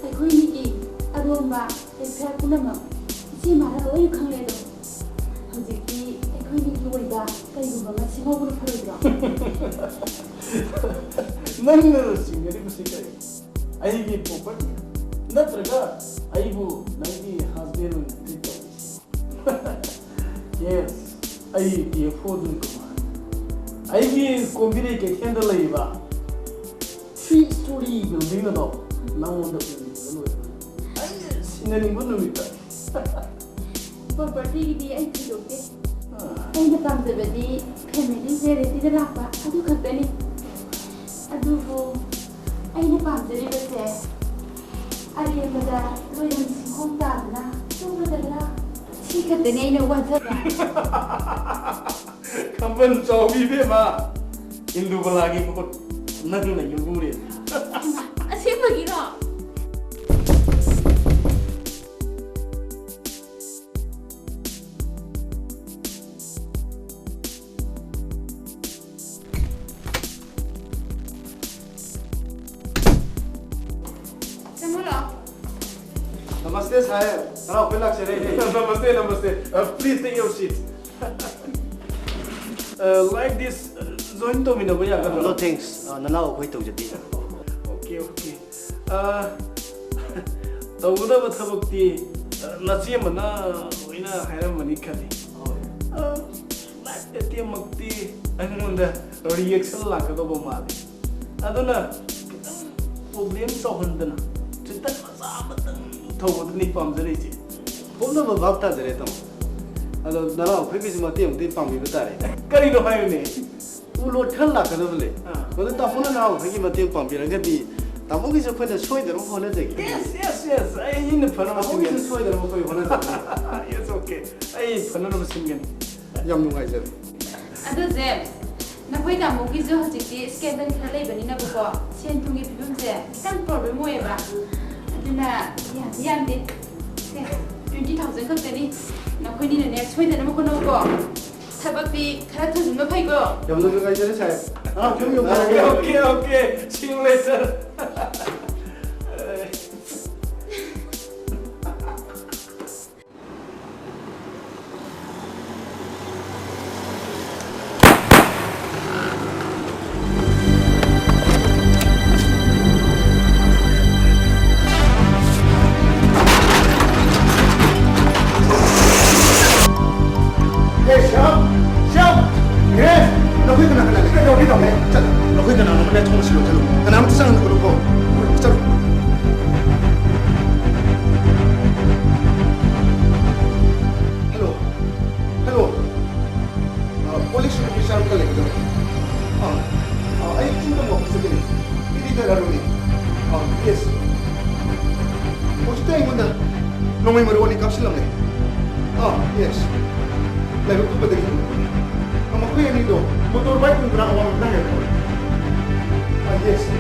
ꯑꯩꯈꯣꯏꯅꯤꯒꯤ ꯑꯔꯣꯟꯕ ꯑꯦꯐꯤꯌꯥꯔ ꯄꯨꯝꯅꯃꯛ ꯏꯆꯦ ꯃꯥꯅ ꯂꯣꯏꯅ ꯈꯪꯂꯦ ꯑꯗꯣ꯫ ꯍꯧꯖꯤꯛꯇꯤ ꯑꯩꯈꯣꯏꯅꯤꯒꯤ ꯑꯣꯏꯕ ꯀꯩꯒꯨꯝꯕ ꯑꯃ ꯁꯦꯝꯍꯧꯕꯅ ꯐꯔꯣꯏꯗ꯭ꯔꯣ? ꯅꯪꯅ ꯆꯤꯡꯅꯔꯤꯕꯁꯤ ꯀꯔꯤ? ꯑꯩꯒꯤ ꯄ꯭ꯔꯣꯄꯔꯇꯤ ꯅꯠꯇ꯭ꯔꯒ ꯑꯩꯕꯨ ꯅꯪꯒꯤ ꯍꯁꯕꯦꯟ ꯑꯣꯏꯅ ꯇ꯭ꯔꯤꯠ ꯇꯧꯔꯤꯁꯤ? ꯌꯦꯁ, ꯑꯩ D F O Doon Kumar. ꯑꯩꯒꯤ ꯀꯣꯝꯕꯤꯔꯩ ꯀꯩꯊꯦꯜꯗ ꯂꯩꯕ ꯊ꯭ꯔꯤ ꯁ꯭ꯇꯣꯔꯤ ꯕꯤꯜꯗꯤꯡ ꯑꯗꯣ ꯅꯉꯣꯟꯗ ꯎꯍꯟꯅꯤꯡꯕ ꯂꯣꯏꯔꯦ꯫ ꯑꯩꯅ ꯁꯤꯟꯅꯅꯤꯡꯕ ꯅꯨꯃꯤꯠꯇ꯫ ꯄ꯭ꯔꯣꯄꯔꯇꯤꯒꯤꯗꯤ ꯑꯩ ꯊꯣꯏꯗꯣꯛꯇꯦ꯫ ꯑꯩꯅ ꯄꯥꯝꯖꯕꯗꯤ ꯐꯦꯃꯤꯂꯤ ꯆꯦꯔꯤꯇꯤꯗ ꯂꯥꯛꯄ ꯑꯗꯨ ꯈꯛꯇꯅꯤ꯫ ꯑꯗꯨꯕꯨ ꯑꯩꯅ ꯄꯥꯝꯖꯔꯤꯕꯁꯦ ꯑꯔꯦꯝꯕꯗ ꯂꯣꯏꯔꯝ ꯁꯤꯡꯈꯣꯡ ꯇꯥꯗꯨꯅ ꯇꯨꯝꯒꯗꯕ꯭ꯔꯥ? ꯁꯤ ꯈꯛꯇꯅꯤ ꯑꯩꯅ ꯋꯥꯖꯕ꯫ ꯄꯟ ꯆꯥꯎꯕꯤ ꯏꯕꯦꯝꯃ, ꯏꯟꯗꯨꯕꯂꯥꯒꯤ ꯃꯍꯨꯠ ꯅꯪꯅ ꯌꯨꯝꯕꯨꯔꯦ꯫ ꯑꯁꯦꯡꯕꯒꯤꯔꯣ? ꯆꯪꯉꯛꯑꯣ꯫ ꯅꯃꯁꯇꯦ ꯁꯥꯍꯦꯕ, ꯅꯅꯥꯎ ꯑꯩꯈꯣꯏ ꯂꯥꯛꯆꯔꯦ꯫ ꯅꯃꯁꯇꯦ, ꯅꯃꯁꯇꯦ꯫ Uh, please take your seat. Uh, like this, uh, join ꯇꯧꯃꯤꯟꯅꯕ ꯌꯥꯒꯗ꯭ꯔꯣ? No thanks. Uh, ꯅꯅꯥꯎ ꯑꯩꯈꯣꯏ ꯇꯧꯖꯗꯦ꯫ Okay, okay. Uh, ꯇꯧꯒꯗꯕ ꯊꯕꯛꯇꯤ, uh, ꯅꯆꯦ ꯑꯃꯅ ꯂꯣꯏꯅ ꯍꯥꯏꯔꯝꯃꯅꯤ ꯈꯜꯂꯤ꯫ ꯍꯣꯏ꯫ Uh, live A T M ꯃꯛꯇꯤ ꯑꯩꯉꯣꯟꯗ reaction ꯂꯥꯛꯀꯗꯧꯕ ꯃꯥꯜꯂꯤ꯫ ꯑꯗꯨꯅ ꯈꯤꯇꯪ problem ꯆꯥꯎꯍꯟꯗꯅ ꯊ꯭ꯔꯤꯇꯟ ꯃꯆꯥ ꯑꯃꯇꯪ ꯊꯧꯕꯗꯨꯅꯤ ꯄꯥꯝꯖꯔꯤꯁꯦ꯫ ꯄꯨꯝꯅꯃꯛ ꯚꯥꯞ ꯇꯥꯖꯔꯦ, ꯇꯥꯃꯣ꯫ ꯑꯗꯣ ꯅꯅꯥꯎ ꯑꯩꯈꯣꯏꯒꯤꯁꯨ ꯃꯇꯦꯡ ꯑꯃꯗꯤ ꯄꯥꯡꯕꯤꯕ ꯇꯥꯔꯦ꯫ ꯀꯔꯤꯅꯣ ꯍꯥꯏꯌꯨꯅꯦ? ꯎ ꯂꯣꯠ ꯈꯔ ꯂꯥꯛꯀꯗꯕ ꯂꯩ꯫ ꯑꯥ꯫ ꯃꯗꯨ ꯇꯥꯃꯣꯅ ꯅꯅꯥꯎ ꯑꯩꯈꯣꯏꯒꯤ ꯃꯇꯦꯡ ꯄꯥꯡꯕꯤꯔꯒꯗꯤ ꯇꯥꯃꯣꯒꯤꯁꯨ ꯑꯩꯈꯣꯏꯅ ꯁꯣꯏꯗꯅꯕ ꯍꯣꯠꯅꯖꯒꯦ꯫ Yes, yes, yes. ꯑꯩꯅ ꯐꯅꯕ ꯇꯥꯃꯣꯒꯤꯁꯨ ꯁꯤꯟꯒꯅꯤ꯫ ꯁꯣꯏꯗꯅꯕ ꯑꯩꯈꯣꯏ ꯍꯣꯠꯅꯖꯒꯦ꯫ Yes, okay. ꯑꯩ ꯐꯅꯅꯕ ꯁꯤꯟꯒꯅꯤ꯫ ꯌꯥꯝ ꯅꯨꯡꯉꯥꯏꯖꯔꯦ꯫ ꯑꯗꯣ ꯖꯦꯝꯁ, ꯅꯈꯣꯏ ꯇꯥꯃꯣꯒꯤꯁꯨ ꯍꯧꯖꯤꯛꯇꯤ scandal ꯈꯔ ꯂꯩꯕꯅꯤꯅꯀꯣ, ꯁꯦꯟ ꯊꯨꯝꯒꯤ ꯐꯤꯕꯝꯁꯦ ꯈꯤꯇꯪ problem ꯑꯣꯏꯌꯦꯕ꯫ ꯑꯗꯨꯅ ꯌꯥꯝꯗꯤ ꯌꯥꯝꯗꯦ꯫ ꯁꯦ, twenty thousand ꯈꯛꯇꯅꯤ꯫ ꯅꯈꯣꯏꯅꯤꯅꯅꯦ, ꯁꯣꯏꯗꯅꯕ ꯍꯣꯠꯅꯧꯀꯣ꯫ ꯊꯕꯛꯇꯤ ꯈꯔ ꯊꯨꯖꯤꯟꯕ ꯐꯩꯀꯣ꯫ ꯌꯥꯝꯅ ꯅꯨꯡꯉꯥꯏꯖꯔꯦ, ꯁꯥꯍꯦꯕ꯫ ꯍꯔꯥꯎ ꯀꯨꯝꯍꯩ ꯌꯥꯝ ꯅꯨꯡꯉꯥꯏꯔꯦ꯫ Okay, okay, okay. See you later. ꯑꯦ, ꯁ꯭ꯌꯥꯝ! ꯁ꯭ꯌꯥꯝ! ꯒ꯭ꯔꯦꯁ! ꯅꯈꯣꯏ ꯀꯅꯥ ꯀꯅꯥ ꯂꯩ? ꯀꯩꯗꯧꯒꯦ ꯇꯧꯔꯦ? ꯆꯠꯂꯣ꯫ ꯅꯈꯣꯏ ꯀꯅꯥꯅꯣ ꯑꯃꯅ ꯊꯣꯡ ꯑꯁꯤ ꯂꯣꯟꯁꯤꯜꯂꯨ꯫ ꯀꯅꯥꯃꯠꯇ ꯆꯪꯍꯟꯒꯅꯨꯀꯣ꯫ ꯆꯠꯂꯣ꯫ ꯍꯜꯂꯣ꯫ ꯍꯜꯂꯣ꯫ ꯑ, ꯄꯨꯂꯤꯁ ꯑꯣꯐꯤꯁꯥꯔ ꯑꯃꯒ ꯂꯩꯒꯗꯕ꯫ ꯑ, ꯑ, ꯑꯩ ꯆꯤꯡꯗ ꯑꯃꯨꯛ ꯑꯣꯐꯤꯁꯇ ꯂꯩ꯫ ꯏꯗꯤ ꯗꯔꯀꯥꯔ ꯑꯣꯏ꯫ ꯑ, ꯌꯦꯁ꯫ ꯍꯧꯖꯤꯛꯇ ꯑꯩꯉꯣꯟꯗ ꯅꯣꯡꯃꯩ ꯃꯔꯨ ꯑꯅꯤ ꯀꯥꯞꯁꯤꯜꯂꯝꯃꯦ꯫ ꯑ, ꯌꯦꯁ꯫ ꯂꯥꯏꯕꯛ ꯐꯕꯗꯒꯤ ꯃꯈꯣꯏ ꯑꯅꯤꯗꯣ ꯃꯣꯇꯣꯔ ꯕꯥꯏꯛ ꯇꯣꯡꯗꯨꯅ ꯑꯋꯥꯡꯂꯣꯝꯗ ꯍꯥꯏꯒꯠꯈ꯭ꯔꯦ꯫ ꯑꯥ, ꯌꯦꯁ꯫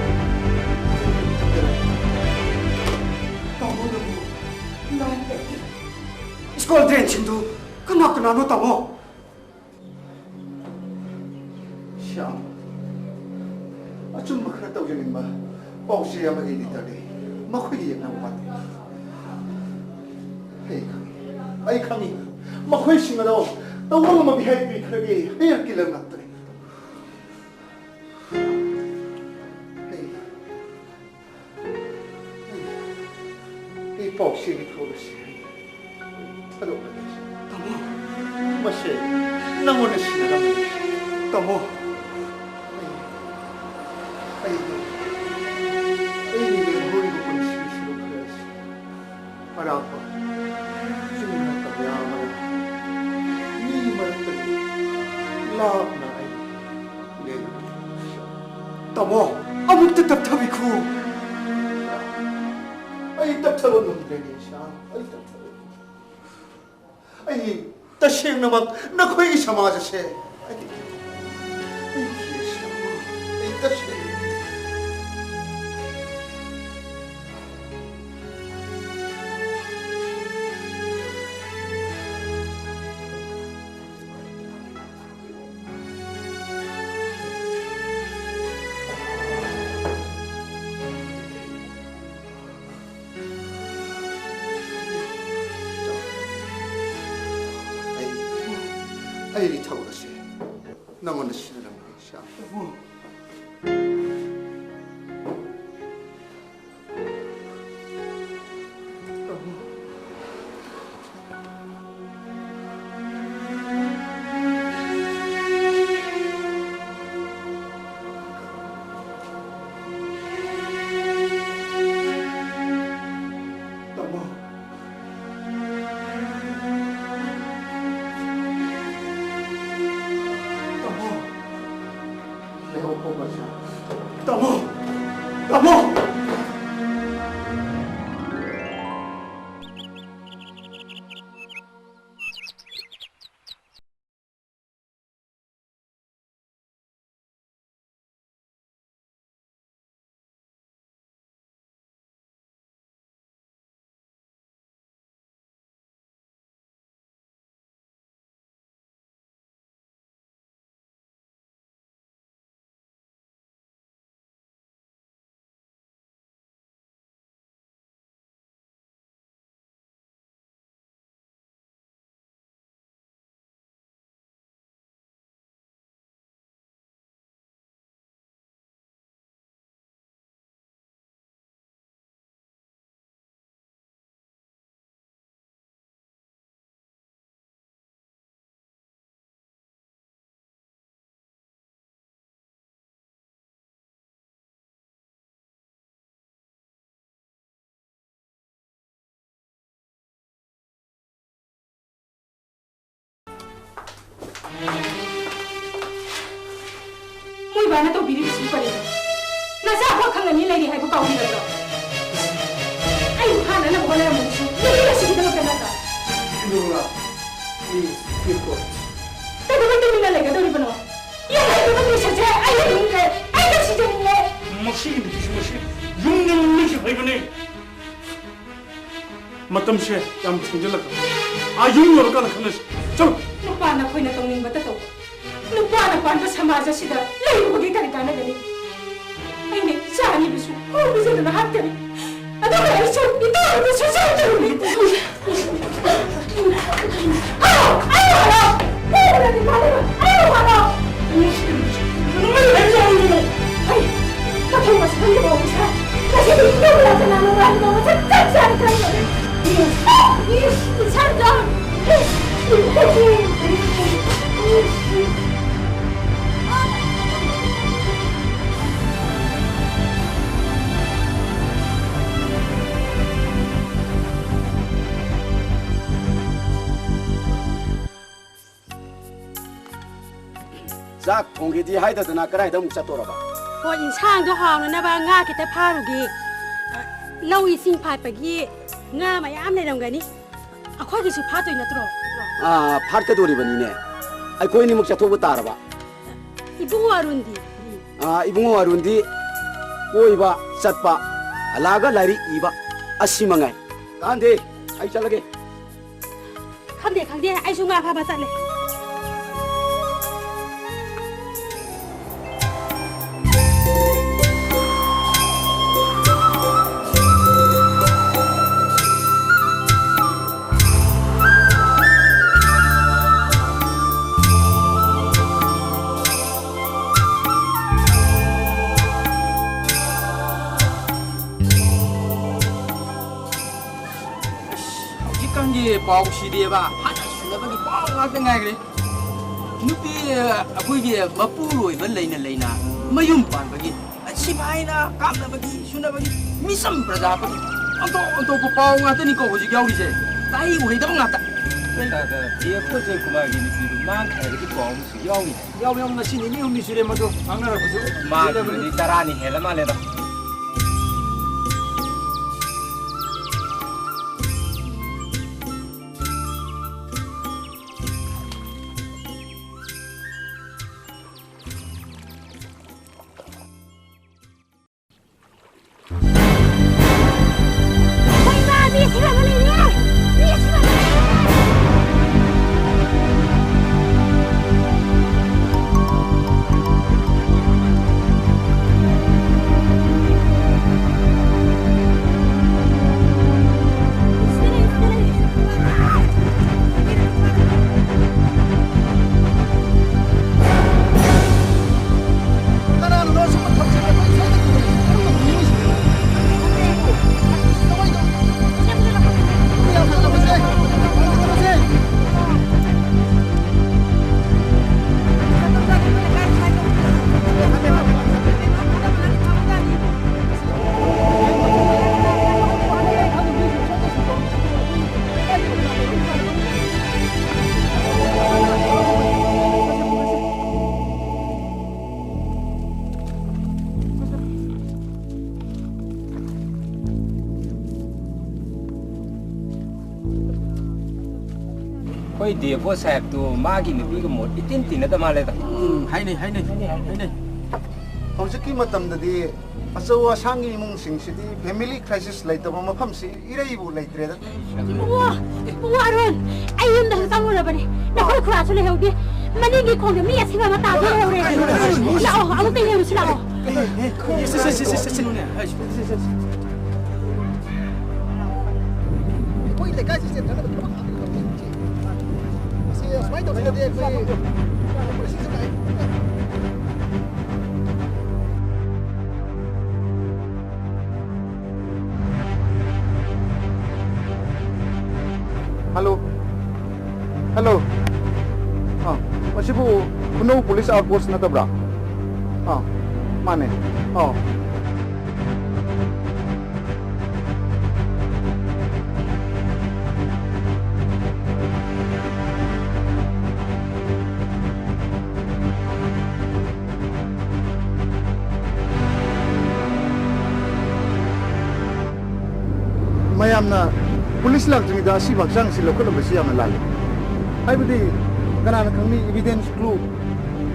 ꯇꯥꯃꯣ, ꯅꯪꯕꯨ ꯂꯥꯏ ꯂꯩꯇꯦ꯫ ꯁ꯭ꯀꯨꯜ ꯗ꯭ꯔꯦꯟꯁꯤꯡꯗꯨ ꯀꯅꯥ ꯀꯅꯥꯅꯣ, ꯇꯥꯃꯣ? ꯁ꯭ꯌꯥꯝ, ꯑꯆꯨꯝꯕ ꯈꯔ ꯇꯧꯖꯅꯤꯡꯕ ꯄꯥꯎꯆꯦ ꯑꯃꯒꯤ ꯏꯗꯤꯇꯔꯗꯤ ꯃꯈꯣꯏꯒꯤ ꯌꯦꯛꯅꯕ ꯋꯥꯠꯇꯦ꯫ ꯑꯩ ꯈꯪꯏ, ꯑꯩ ꯈꯪꯏ, ꯃꯈꯣꯏꯁꯤꯡ ꯑꯗꯣ ꯇꯧꯐꯝ ꯑꯃ ꯃꯤꯍꯥꯏ ꯄꯤꯈ꯭ꯔꯒꯦ ꯍꯌꯔ ꯀꯤꯂꯔ ꯉꯥꯛꯇꯅꯤ꯫ ꯑꯩ ꯑꯩ ꯄꯥꯎꯆꯦꯒꯤ ꯊꯧꯔꯁꯤ ꯊꯥꯗꯣꯛꯂꯒꯦ꯫ ꯇꯥꯃꯣ꯫ ꯃꯁꯦ ꯅꯪꯉꯣꯟꯗ ꯁꯤꯟꯅꯔꯝꯕꯅꯤ꯫ ꯇꯥꯃꯣ꯫ ꯑꯩ, ꯑꯩ, ꯑꯩꯒꯤ ꯂꯦꯝꯍꯧꯔꯤꯕ ꯄꯨꯟꯁꯤꯒꯤ ꯁꯔꯨꯛ ꯈꯔ ꯑꯁꯤ ꯑꯔꯥꯞꯄ ꯆꯤꯡ ꯅꯠꯇꯕ ꯑꯃꯗ ꯃꯤ ꯃꯔꯛꯇꯒꯤ ꯂꯥꯞꯅ ꯑꯩ ꯂꯦꯜꯂꯨꯔꯦ꯫ ꯇꯥꯃꯣ, ꯑꯃꯨꯛꯇ ꯇꯞꯊꯕꯤꯈꯣ꯫ ꯑꯩ ꯇꯞꯊꯕ ꯉꯝꯗ꯭ꯔꯦꯅꯦ, ꯏꯁꯥ꯫ ꯑꯩ ꯇꯞꯊꯕ ꯉꯝꯗ꯭ꯔꯦ꯫ ꯑꯩ ꯇꯁꯦꯡꯅꯃꯛ ꯅꯈꯣꯏꯒꯤ ꯁꯃꯥꯖ ꯑꯁꯦ ꯑꯩ, ꯑꯩ ꯀꯤꯔꯦ, ꯏꯁꯥ꯫ ꯑꯩ ꯇꯁꯦꯡꯅ ꯑꯩ, ꯑꯩꯒꯤ ꯊꯕꯛ ꯑꯁꯤ ꯅꯉꯣꯟꯗ ꯁꯤꯟꯅꯔꯝꯕꯅꯤ, ꯁ꯭ꯌꯥꯝ꯫ ꯇꯥꯃꯣ꯫ ꯇꯥꯃꯣ꯫ ꯂꯩꯍꯧ ꯐꯧꯕ ꯁꯥ꯫ ꯇꯥꯃꯣ! ꯇꯥꯃꯣ! ꯃꯣꯏ ꯕꯥꯅ ꯇꯧꯕꯤꯔꯤꯕꯁꯤꯕꯨ ꯀꯔꯤꯅꯣ? ꯅꯆꯥ ꯑꯃꯈꯛ ꯈꯪꯅꯅꯤ ꯂꯩꯔꯤ ꯍꯥꯏꯕ ꯀꯥꯎꯕꯤꯔꯕ꯭ꯔꯣ? ꯑꯩꯕꯨ ꯍꯥꯠꯅꯅꯕ ꯍꯣꯠꯅꯔꯝꯕꯗꯨꯁꯨ ꯅꯨꯄꯤ ꯑꯁꯤꯒꯤꯗꯃꯛꯇ ꯅꯠꯇ꯭ꯔꯣ? ꯁꯤꯟꯗꯨꯔꯂꯥ, please, keep quiet. ꯀꯩꯗꯧꯕꯩ ꯇꯨꯃꯤꯟꯅ ꯂꯩꯒꯗꯧꯔꯤꯕꯅꯣ? ꯌꯥꯝ ꯍꯩꯇꯕ ꯗ꯭ꯔꯤꯁꯁꯦ ꯑꯩ ꯌꯦꯡꯅꯤꯡꯗ꯭ꯔꯦ꯫ ꯑꯩ ꯌꯥꯝ ꯁꯤꯖꯅꯤꯡꯉꯦ꯫ ꯃꯁꯤꯒꯤ ꯅꯨꯄꯤꯁꯤ ꯃꯁꯤ ꯌꯨꯝꯗ ꯂꯩꯁꯤ ꯐꯩꯕꯅꯦ꯫ ꯃꯇꯝꯁꯦ ꯌꯥꯝ ꯊꯦꯡꯖꯤꯜꯂꯛꯈ꯭ꯔꯦ꯫ ꯑꯥ ꯌꯨꯝ ꯌꯧꯔꯀꯥꯟꯗ ꯈꯟꯅꯁꯤ꯫ ꯆꯠꯂꯣ꯫ ꯅꯨꯄꯥꯅ ꯑꯩꯈꯣꯏꯅ ꯇꯧꯅꯤꯡꯕꯇ ꯇꯧꯕ, ꯅꯨꯄꯥꯅ ꯄꯥꯟꯕ ꯁꯃꯥꯖ ꯑꯁꯤꯗ ꯂꯩꯔꯨꯕꯒꯤ ꯀꯔꯤ ꯀꯥꯟꯅꯒꯅꯤ? ꯑꯩꯅ ꯏꯆꯥ ꯑꯅꯤꯕꯨꯁꯨ ꯈꯨ ꯄꯤꯖꯗꯨꯅ ꯍꯥꯠꯀꯅꯤ꯫ ꯑꯗꯨꯒ ꯑꯩꯁꯨ ꯏꯇꯥꯎ ꯑꯗꯨ ꯁꯨꯡꯁꯣꯏ ꯁꯣꯏꯔꯣꯏ꯫ ꯍꯥꯠꯂꯣ! ꯑꯩꯕꯨ ꯍꯥꯠꯂꯣ! ꯐꯨꯕꯅꯗꯤ ꯐꯥꯗꯣꯏꯕ! ꯑꯩꯕꯨ ꯍꯥꯠꯂꯣ! ꯍꯩ! ꯃꯊꯣꯡ ꯃꯁꯛ ꯈꯪꯗꯕ ꯑꯣꯐꯤꯁꯥꯔ! ꯉꯁꯤꯗꯤ ꯏꯇꯨ ꯃꯅꯥꯛꯇ ꯅꯥꯟꯅ ꯋꯥ ꯍꯥꯏꯕꯗꯣ ꯃꯁꯛ ꯆꯞ ꯆꯥꯅ ꯈꯪꯗꯕꯅꯤ! Shut down! ꯆꯥꯛ ꯊꯣꯡꯒꯦꯗꯤ ꯍꯥꯏꯗꯗꯅ ꯀꯗꯥꯏꯗ ꯑꯃꯨꯛ ꯆꯠꯇꯣꯔꯕ? ꯍꯣꯏ, ꯏꯟꯁꯥꯡꯗꯣ ꯍꯥꯎꯅꯅꯕ ꯉꯥ ꯈꯤꯇ ꯐꯥꯔꯨꯒꯦ꯫ ꯂꯧ ꯏꯁꯤꯡ ꯐꯥꯠꯄꯒꯤ ꯉꯥ ꯃꯌꯥꯝ ꯂꯩꯔꯝꯒꯅꯤ꯫ ꯑꯩꯈꯣꯏꯒꯤꯁꯨ ꯐꯥꯠꯇꯣꯏ ꯅꯠꯇ꯭ꯔꯣ? ꯑꯥ, ꯐꯥꯠꯀꯗꯣꯔꯤꯕꯅꯤꯅꯦ꯫ ꯑꯩꯈꯣꯏ ꯑꯅꯤꯃꯛ ꯆꯠꯊꯣꯛꯄ ꯇꯥꯔꯕ? ꯏꯕꯨꯡꯉꯣ ꯑꯔꯨꯟꯗꯤ? ꯑꯥ, ꯏꯕꯨꯡꯉꯣ ꯑꯔꯨꯟꯗꯤ ꯀꯣꯏꯕ ꯆꯠꯄ, ꯍꯜꯂꯛꯑꯒ ꯂꯥꯏꯔꯤꯛ ꯏꯕ, ꯑꯁꯤ ꯃꯉꯥꯏ꯫ ꯀꯥꯟꯗꯦ, ꯑꯩ ꯆꯠꯂꯒꯦ꯫ ꯈꯪꯗꯦ, ꯈꯪꯗꯦ, ꯑꯩꯁꯨ ꯉꯥ ꯐꯥꯕ ꯆꯠꯂꯦ꯫ ꯑꯁ, ꯍꯧꯖꯤꯛꯀꯥꯟꯒꯤ ꯄꯥꯎꯁꯤꯗꯤꯕ, ꯍꯥꯟꯅ ꯁꯨꯅꯕꯒꯤ ꯄꯥꯎ ꯉꯥꯛꯇ ꯉꯥꯏꯈ꯭ꯔꯦ꯫ ꯅꯨꯄꯤ, ꯑꯩꯈꯣꯏꯒꯤ ꯃꯄꯨꯔꯣꯏꯕ ꯂꯩꯅ ꯂꯩꯅ ꯃꯌꯨꯝ ꯄꯥꯟꯕꯒꯤ ꯁꯤꯐꯥꯏꯅ ꯀꯥꯞꯅꯕꯒꯤ, ꯁꯨꯅꯕꯒꯤ, ꯃꯤꯆꯝ ꯄ꯭ꯔꯖꯥ ꯑꯩꯈꯣꯏꯒꯤ ꯑꯣꯟꯊꯣꯛ ꯑꯣꯟꯊꯣꯛꯄ ꯄꯥꯎ ꯉꯥꯛꯇꯅꯤꯀꯣ ꯍꯧꯖꯤꯛ ꯌꯥꯎꯔꯤꯁꯦ꯫ ꯇꯥꯍꯩ ꯎꯍꯩꯗꯕ ꯉꯥꯛꯇ꯫ ꯗꯦꯕ ꯖꯣꯏꯀꯨꯃꯥꯔꯒꯤ ꯅꯨꯄꯤꯗꯨ ꯃꯥꯡꯈ꯭ꯔꯦ ꯍꯥꯏꯕꯒꯤ ꯄꯥꯎ ꯑꯃꯁꯨ ꯌꯥꯎꯏ꯫ ꯌꯥꯎ, ꯌꯥꯎ, ꯉꯁꯤ ꯅꯤꯅꯤ ꯍꯨꯝꯅꯤ ꯁꯨꯔꯦ ꯃꯗꯨ ꯉꯥꯡꯅꯔꯛꯄꯁꯨ꯫ ꯃꯥꯒꯤ ꯆꯦꯜꯂꯕꯅꯤ꯫ ꯃꯤꯅꯤꯠ ꯇꯔꯥꯅꯤ ꯍꯦꯜꯂ ꯃꯥꯜꯂꯦꯗ꯫ ꯑꯩꯈꯣꯏ ꯗꯤ ꯑꯦꯐ ꯑꯣ ꯁꯥꯍꯦꯕꯇꯨ ꯃꯥꯒꯤ ꯅꯨꯄꯤꯒ ꯃꯣꯠ ꯏꯇꯤꯟ ꯇꯤꯟꯅꯗ ꯃꯥꯜꯂꯦꯗ꯫ ꯎꯝ, ꯍꯥꯏꯅꯩ, ꯍꯥꯏꯅꯩ, ꯍꯥꯏꯅꯩ꯫ ꯍꯧꯖꯤꯛꯀꯤ ꯃꯇꯝꯗꯗꯤ ꯑꯆꯧ ꯑꯁꯥꯡꯒꯤ ꯏꯃꯨꯡꯁꯤꯡꯁꯤꯗꯤ family crisis ꯂꯩꯇꯕ ꯃꯐꯝꯁꯤ ꯏꯔꯩꯕꯨ ꯂꯩꯇ꯭ꯔꯦꯗ꯫ ꯏꯕꯨꯡꯉꯣ, ꯏꯕꯨꯡꯉꯣ ꯑꯔꯨꯟ, ꯑꯩ ꯌꯨꯝꯗꯁꯨ ꯆꯪꯉꯨꯔꯕꯅꯤ꯫ ꯅꯈꯣꯏ ꯈꯨꯔꯥꯁꯨ ꯂꯩꯍꯧꯗꯦ꯫ ꯃꯅꯤꯡꯒꯤ ꯈꯣꯡꯗ ꯃꯤ ꯑꯁꯤꯕ ꯑꯃ ꯇꯥꯕ ꯂꯩꯍꯧꯔꯦ꯫ ꯂꯥꯛꯑꯣ, ꯑꯃꯨꯛꯇ ꯌꯦꯡꯉꯨꯁꯤ ꯂꯥꯛꯑꯣ꯫ ꯑꯩꯈꯣꯏ ꯂꯩꯀꯥꯏꯁꯤ ꯆꯦꯟꯊꯅꯕ ꯊꯕꯛ ꯉꯥꯛꯇ ꯇꯧꯔꯤ꯫ ꯃꯁꯤ ꯑꯁꯨꯃꯥꯏꯅ ꯇꯧꯗ꯭ꯔꯒꯗꯤ ꯑꯩꯈꯣꯏ ꯄꯨꯟꯁꯤꯁꯨ ꯂꯥꯛꯑꯦ꯫ ꯍꯜꯂꯣ꯫ ꯍꯜꯂꯣ꯫ ꯑꯥ, ꯃꯁꯤꯕꯨ ꯈꯨꯅꯧ ꯄꯨꯂꯤꯁ ꯑꯥꯎꯠ ꯄꯣꯁ ꯅꯠꯇꯕ꯭ꯔꯥ? ꯑꯥ, ꯃꯥꯅꯦ꯫ ꯑꯥ꯫ ꯌꯥꯝꯅ ꯄꯨꯂꯤꯁ ꯂꯥꯛꯇ꯭ꯔꯤꯉꯩꯗ ꯑꯁꯤꯕ ꯍꯛꯆꯥꯡꯁꯤ ꯂꯧꯈꯠꯂꯝꯕꯁꯤ ꯌꯥꯝꯅ ꯂꯥꯜꯂꯤ꯫ ꯍꯥꯏꯕꯗꯤ ꯀꯅꯥꯅ ꯈꯪꯅꯤ, evidence clue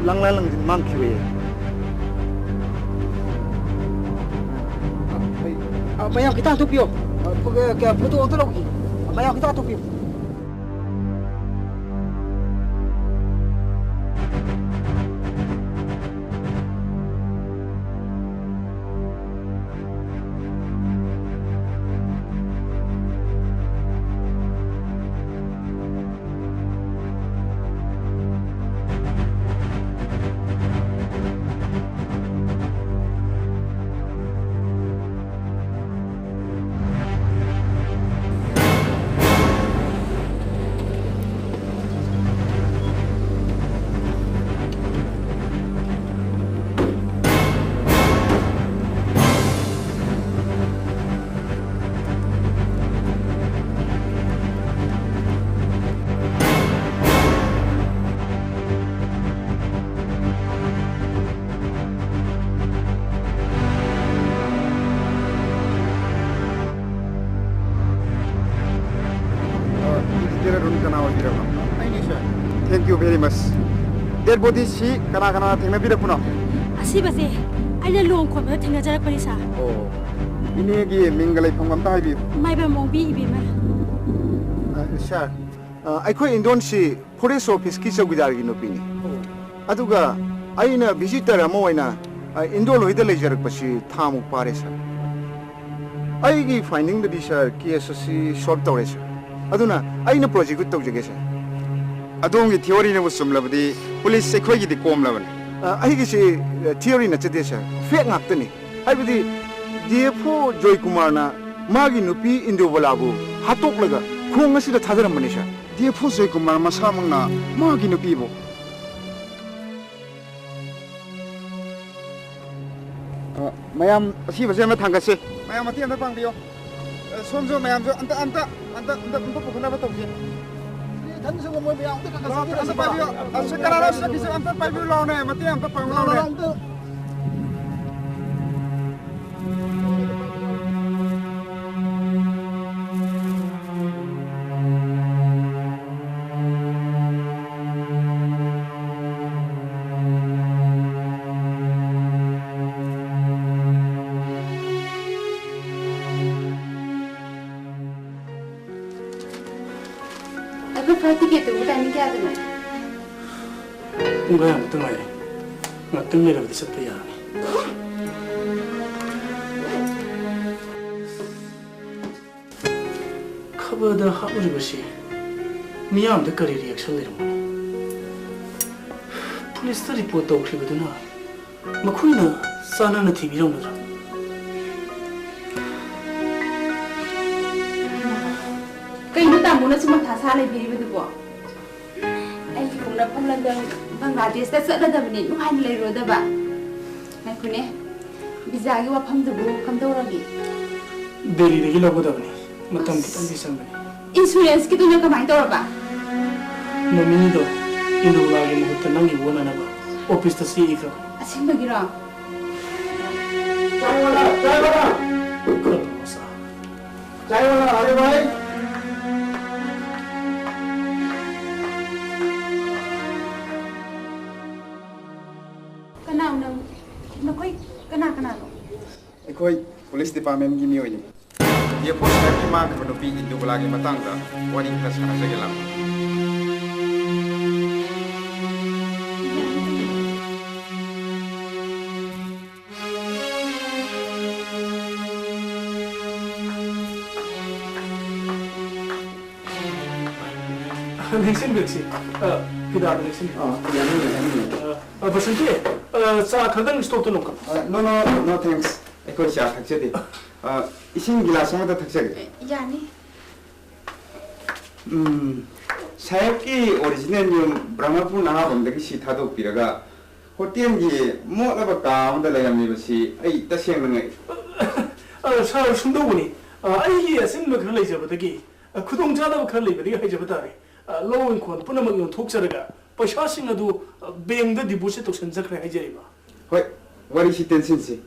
ꯂꯪꯂꯥ ꯂꯪꯖꯤꯟ ꯃꯥꯡꯈꯤꯕ ꯌꯥꯏ꯫ ꯑ, ꯃꯌꯥꯝ ꯈꯤꯇꯪ ꯍꯥꯊꯨ ꯄꯤꯌꯣ꯫ ꯑ, ꯐꯣ-, ꯀ-, ꯐꯣꯇꯣ ꯑꯝꯇ ꯂꯧꯈꯤ꯫ ꯃꯌꯥꯝ ꯈꯤꯇꯪ ꯍꯥꯊꯨ ꯄꯤꯌꯨ꯫ ꯑ, ꯗꯦꯔꯥꯗꯨꯟ ꯀꯅꯥ ꯑꯣꯏꯕꯤꯔꯕ? ꯑꯩꯅꯤ, ꯁꯥꯔ꯫ Thank you very much. Dead body ꯁꯤ ꯀꯅꯥ ꯀꯅꯥ ꯊꯦꯡꯅꯕꯤꯔꯛꯄꯅꯣ? ꯑꯁꯤꯕꯁꯦ ꯑꯩꯅ ꯂꯣꯡ ꯈꯣꯠꯄꯗ ꯊꯦꯡꯅꯖꯔꯛꯄꯅꯤ, ꯁꯥꯔ꯫ ꯑꯣ, ꯏꯅꯦꯒꯤ ꯃꯤꯡꯒ ꯂꯩꯐꯝꯒ ꯑꯝꯇ ꯍꯥꯏꯕꯤꯌꯨ꯫ ꯃꯥꯏꯕꯝ ꯑꯣꯡꯕꯤ ꯏꯕꯦꯝꯃ꯫ ꯑ, ꯁꯥꯔ, ꯑ, ꯑꯩꯈꯣꯏ ꯏꯟꯗꯣꯟꯁꯤ ꯐꯣꯔꯦꯁ ꯑꯣꯐꯤꯁꯀꯤ ꯆꯧꯀꯤꯗꯥꯔꯒꯤ ꯅꯨꯄꯤꯅꯤ꯫ ꯑꯗꯨꯒ ꯑꯩꯅ ꯚꯤꯖꯤꯇꯔ ꯑꯃ ꯑꯣꯏꯅ, ꯑ, ꯏꯟꯗꯣꯜ ꯍꯣꯏꯗ ꯂꯩꯖꯔꯛꯄꯁꯤ ꯊꯥꯃꯨꯛ ꯐꯥꯔꯦ, ꯁꯥꯔ꯫ ꯑꯩꯒꯤ ꯐꯥꯏꯟꯗꯤꯡꯗꯗꯤ, ꯁꯥꯔ, ꯀꯦꯁ ꯑꯁꯤ ꯁꯣꯜꯕ ꯇꯧꯔꯦ, ꯁꯥꯔ꯫ ꯑꯗꯨꯅ ꯑꯩꯅ ꯄ꯭ꯔꯣꯁꯤꯀ꯭ꯌꯨꯠ ꯇꯧꯖꯒꯦ, ꯁꯥꯔ꯫ ꯑꯗꯣꯝꯒꯤ ꯊꯤꯑꯣꯔꯤꯅꯕꯨ ꯆꯨꯝꯂꯕꯗꯤ ꯄꯨꯂꯤꯁ ꯑꯩꯈꯣꯏꯒꯤꯗꯤ ꯀꯣꯝꯂꯕꯅꯤ꯫ ꯑ, ꯑꯩꯒꯤꯁꯤ, ꯑ, ꯊꯤꯑꯣꯔꯤ ꯅꯠꯆꯗꯦ, ꯁꯥꯔ꯫ ꯐꯦꯛ ꯉꯥꯛꯇꯅꯤ꯫ ꯍꯥꯏꯕꯗꯤ ꯗꯤ ꯑꯦꯐ ꯑꯣ ꯖꯣꯏꯀꯨꯃꯥꯔꯅ ꯃꯥꯒꯤ ꯅꯨꯄꯤ ꯏꯟꯗꯨꯕꯂꯥꯕꯨ ꯍꯥꯠꯇꯣꯛꯂꯒ ꯈꯣꯡ ꯑꯁꯤꯗ ꯊꯥꯗꯔꯝꯕꯅꯤ, ꯁꯥꯔ꯫ ꯗꯤ ꯑꯦꯐ ꯑꯣ ꯖꯣꯏꯀꯨꯃꯥꯔ ꯃꯁꯥꯃꯛꯅ ꯃꯥꯒꯤ ꯅꯨꯄꯤꯕꯨ꯫ ꯑ, ꯃꯌꯥꯝ ꯑꯁꯤꯕꯁꯦ ꯑꯃ ꯊꯥꯡꯒꯠꯁꯦ꯫ ꯃꯌꯥꯝ ꯃꯇꯦꯡ ꯑꯝꯇ ꯄꯥꯡꯕꯤꯌꯣ꯫ ꯑ, ꯁꯣꯝꯁꯨ ꯃꯌꯥꯝꯁꯨ ꯑꯝꯇ, ꯑꯝꯇ, ꯑꯝꯇ, ꯑꯝꯇ, ꯑꯝꯇ ꯄꯨꯈꯠꯅꯕ ꯇꯧꯁꯦ꯫ ꯏꯊꯟꯗꯁꯨ ꯉꯝꯃꯣꯏ, ꯃꯌꯥꯝ ꯑꯝꯇ ꯈꯟꯒꯠꯁꯦ꯫ ꯑꯝꯇ ꯄꯥꯏꯕꯤꯌꯨ꯫ ꯑꯁ, ꯀꯅꯥꯅꯣ ꯁꯤꯗ ꯈꯤꯁꯦ ꯑꯝꯇ ꯄꯥꯏꯕꯤꯌꯨ ꯂꯥꯎꯅꯦ, ꯃꯇꯦꯡ ꯑꯝꯇ ꯄꯥꯡꯕꯤꯌꯨ ꯂꯥꯎꯅꯦ꯫ ꯂꯥꯎ, ꯂꯥꯎ, ꯑꯝꯇ꯫ ꯇꯤꯀꯦꯠꯇꯨꯕꯨ ꯇꯥꯏꯃꯤꯡ ꯀꯌꯥꯗꯅꯣ? ꯄꯨꯡ ꯈꯥꯏꯃꯨꯛꯇ ꯉꯥꯏꯔꯦ꯫ ꯉꯥꯛꯇꯪ ꯂꯩꯔꯕꯗꯤ ꯆꯠꯄ ꯌꯥꯔꯅꯤ꯫ ꯈꯕꯔꯗ ꯍꯥꯞꯂꯤꯕꯁꯤ ꯃꯤꯌꯥꯝꯗ ꯀꯔꯤ ꯔꯤꯌꯦꯛꯁꯟ ꯂꯩꯔꯝꯒꯅꯤ? ꯄꯨꯂꯤꯁꯇ ꯔꯤꯄꯣꯔꯠ ꯇꯧꯈ꯭ꯔꯤꯕꯗꯨꯅ ꯃꯈꯣꯏꯅ ꯆꯥꯟꯅꯅ ꯊꯤꯕꯤꯔꯝꯒꯗ꯭ꯔꯥ? ꯀꯩꯅꯣ ꯇꯥꯃꯣꯅ ꯁꯨꯝ ꯃꯊꯥ ꯁꯥ ꯂꯩꯕꯤꯔꯤꯕꯗꯨꯕꯣ? ꯑꯩꯒꯤ ꯄꯣꯛꯅꯐꯝ ꯂꯝꯗꯝ ꯕꯪꯒ꯭ꯂꯥꯗꯦꯁꯇ ꯆꯠꯂꯗꯕꯅꯤ, ꯅꯨꯡꯉꯥꯏꯅ ꯂꯩꯔꯨꯔꯗꯕ꯫ ꯉꯥꯏꯈꯣꯅꯦ, ꯚꯤꯖꯥꯒꯤ ꯋꯥꯐꯝꯗꯨꯕꯨ ꯀꯝꯗꯧꯔꯒꯦ? ꯗꯦꯜꯂꯤꯗꯒꯤ ꯂꯧꯒꯗꯕꯅꯤ꯫ ꯃꯇꯝ ꯈꯤꯇꯪꯗꯤ ꯆꯪꯒꯅꯤ꯫ ꯏꯟꯁꯨꯔꯦꯟꯁꯀꯤꯗꯨꯅ ꯀꯃꯥꯏꯅ ꯇꯧꯔꯕ? ꯅꯣꯃꯤꯅꯤꯗꯣ ꯏꯟꯗꯨꯂꯥꯒꯤ ꯃꯍꯨꯠꯇ ꯅꯪꯒꯤ ꯑꯣꯟꯅꯅꯕ ꯑꯣꯐꯤꯁꯇ ꯆꯦ ꯏꯈ꯭ꯔꯕꯅꯤ꯫ ꯑꯁꯦꯡꯕꯒꯤꯔꯣ? ꯆꯥꯏ ꯋꯥꯂꯥ, ꯆꯥꯏ ꯋꯥꯂꯥ꯫ ꯈꯔ ꯊꯣꯛꯑꯣ ꯁꯥ꯫ ꯆꯥꯏ ꯋꯥꯂꯥ, ꯑꯔꯦ ꯚꯥꯏ꯫ ꯀꯅꯥꯅꯣ? ꯅꯈꯣꯏ ꯀꯅꯥ ꯀꯅꯥꯅꯣ? ꯑꯩꯈꯣꯏ ꯄꯨꯂꯤꯁ ꯗꯤꯄꯥꯔꯠꯃꯦꯟꯒꯤ ꯃꯤꯑꯣꯏꯅꯤ꯫ ꯌꯦꯄꯣ ꯁꯥꯍꯦꯕꯀꯤ ꯃꯥꯡꯈ꯭ꯔꯕ ꯅꯨꯄꯤ ꯏꯟꯗꯨꯕꯂꯥꯒꯤ ꯃꯇꯥꯡꯗ ꯋꯥꯔꯤ ꯈꯔ ꯁꯥꯟꯅꯖꯒꯦ ꯂꯥꯛꯄꯅꯤ꯫ ꯂꯦꯡꯁꯤꯟꯕꯤꯔꯁꯤ꯫ ꯑ, ꯐꯤꯗꯥꯗ ꯂꯦꯡꯁꯤꯟꯕꯤꯔꯁꯤ꯫ ꯑ, ꯌꯥꯅꯤ, ꯌꯥꯅꯤ꯫ ꯑ, ꯑ, ꯕꯁꯟꯇꯤ, ꯑ, ꯆꯥ ꯈꯛꯇꯪ ꯏꯁꯇꯣꯞꯇ ꯂꯧꯈꯠꯂꯣ꯫ ꯑ, no, no, no, thanks. ꯑꯩꯈꯣꯏ ꯆꯥ ꯊꯛꯆꯗꯦ꯫ ꯑ, ꯏꯁꯤꯡ ꯒꯤꯂꯥꯁ ꯑꯃꯇ ꯊꯛꯆꯒꯦ꯫ ꯑꯦ, ꯌꯥꯅꯤ꯫ ꯎꯝ, ꯁꯥꯍꯦꯕꯀꯤ ꯑꯣꯔꯤꯖꯤꯅꯦꯜ ꯌꯨꯝ ꯕ꯭ꯔꯍꯃꯄꯨꯔ ꯅꯍꯥꯕꯝꯗꯒꯤ ꯁꯤ ꯊꯥꯗꯣꯛꯄꯤꯔꯒ ꯍꯣꯇꯦꯜꯒꯤ ꯃꯣꯠꯂꯕ ꯀꯥ ꯑꯃꯗ ꯂꯩꯔꯝꯃꯤꯕꯁꯤ ꯑꯩ ꯇꯁꯦꯡꯅ ꯉꯛꯏ꯫ ꯑ, ꯁꯥꯔ, ꯁꯨꯝꯗꯧꯕꯅꯤ꯫ ꯑ, ꯑꯩꯒꯤ ꯑꯆꯤꯟꯕ ꯈꯔ ꯂꯩꯖꯕꯗꯒꯤ, ꯑ, ꯈꯨꯗꯣꯡꯆꯥꯗꯕ ꯈꯔ ꯂꯩꯕꯗꯒꯤ ꯍꯥꯏꯖꯕ ꯇꯥꯔꯦ꯫ ꯑ, ꯂꯧ ꯏꯪꯈꯣꯜ ꯄꯨꯝꯅꯃꯛ ꯌꯣꯟꯊꯣꯛꯆꯔꯒ ꯄꯩꯁꯥꯁꯤꯡ ꯑꯗꯨ, ꯑ, ꯕꯦꯡꯗ ꯗꯤꯄꯣꯖꯤꯠ ꯇꯧꯁꯤꯟꯖꯈ꯭ꯔꯦ ꯍꯥꯏꯖꯔꯤꯕ꯫ ꯍꯣꯏ, ꯋꯥꯔꯤꯁꯤ ꯇꯦꯟꯁꯤꯟꯁꯤ꯫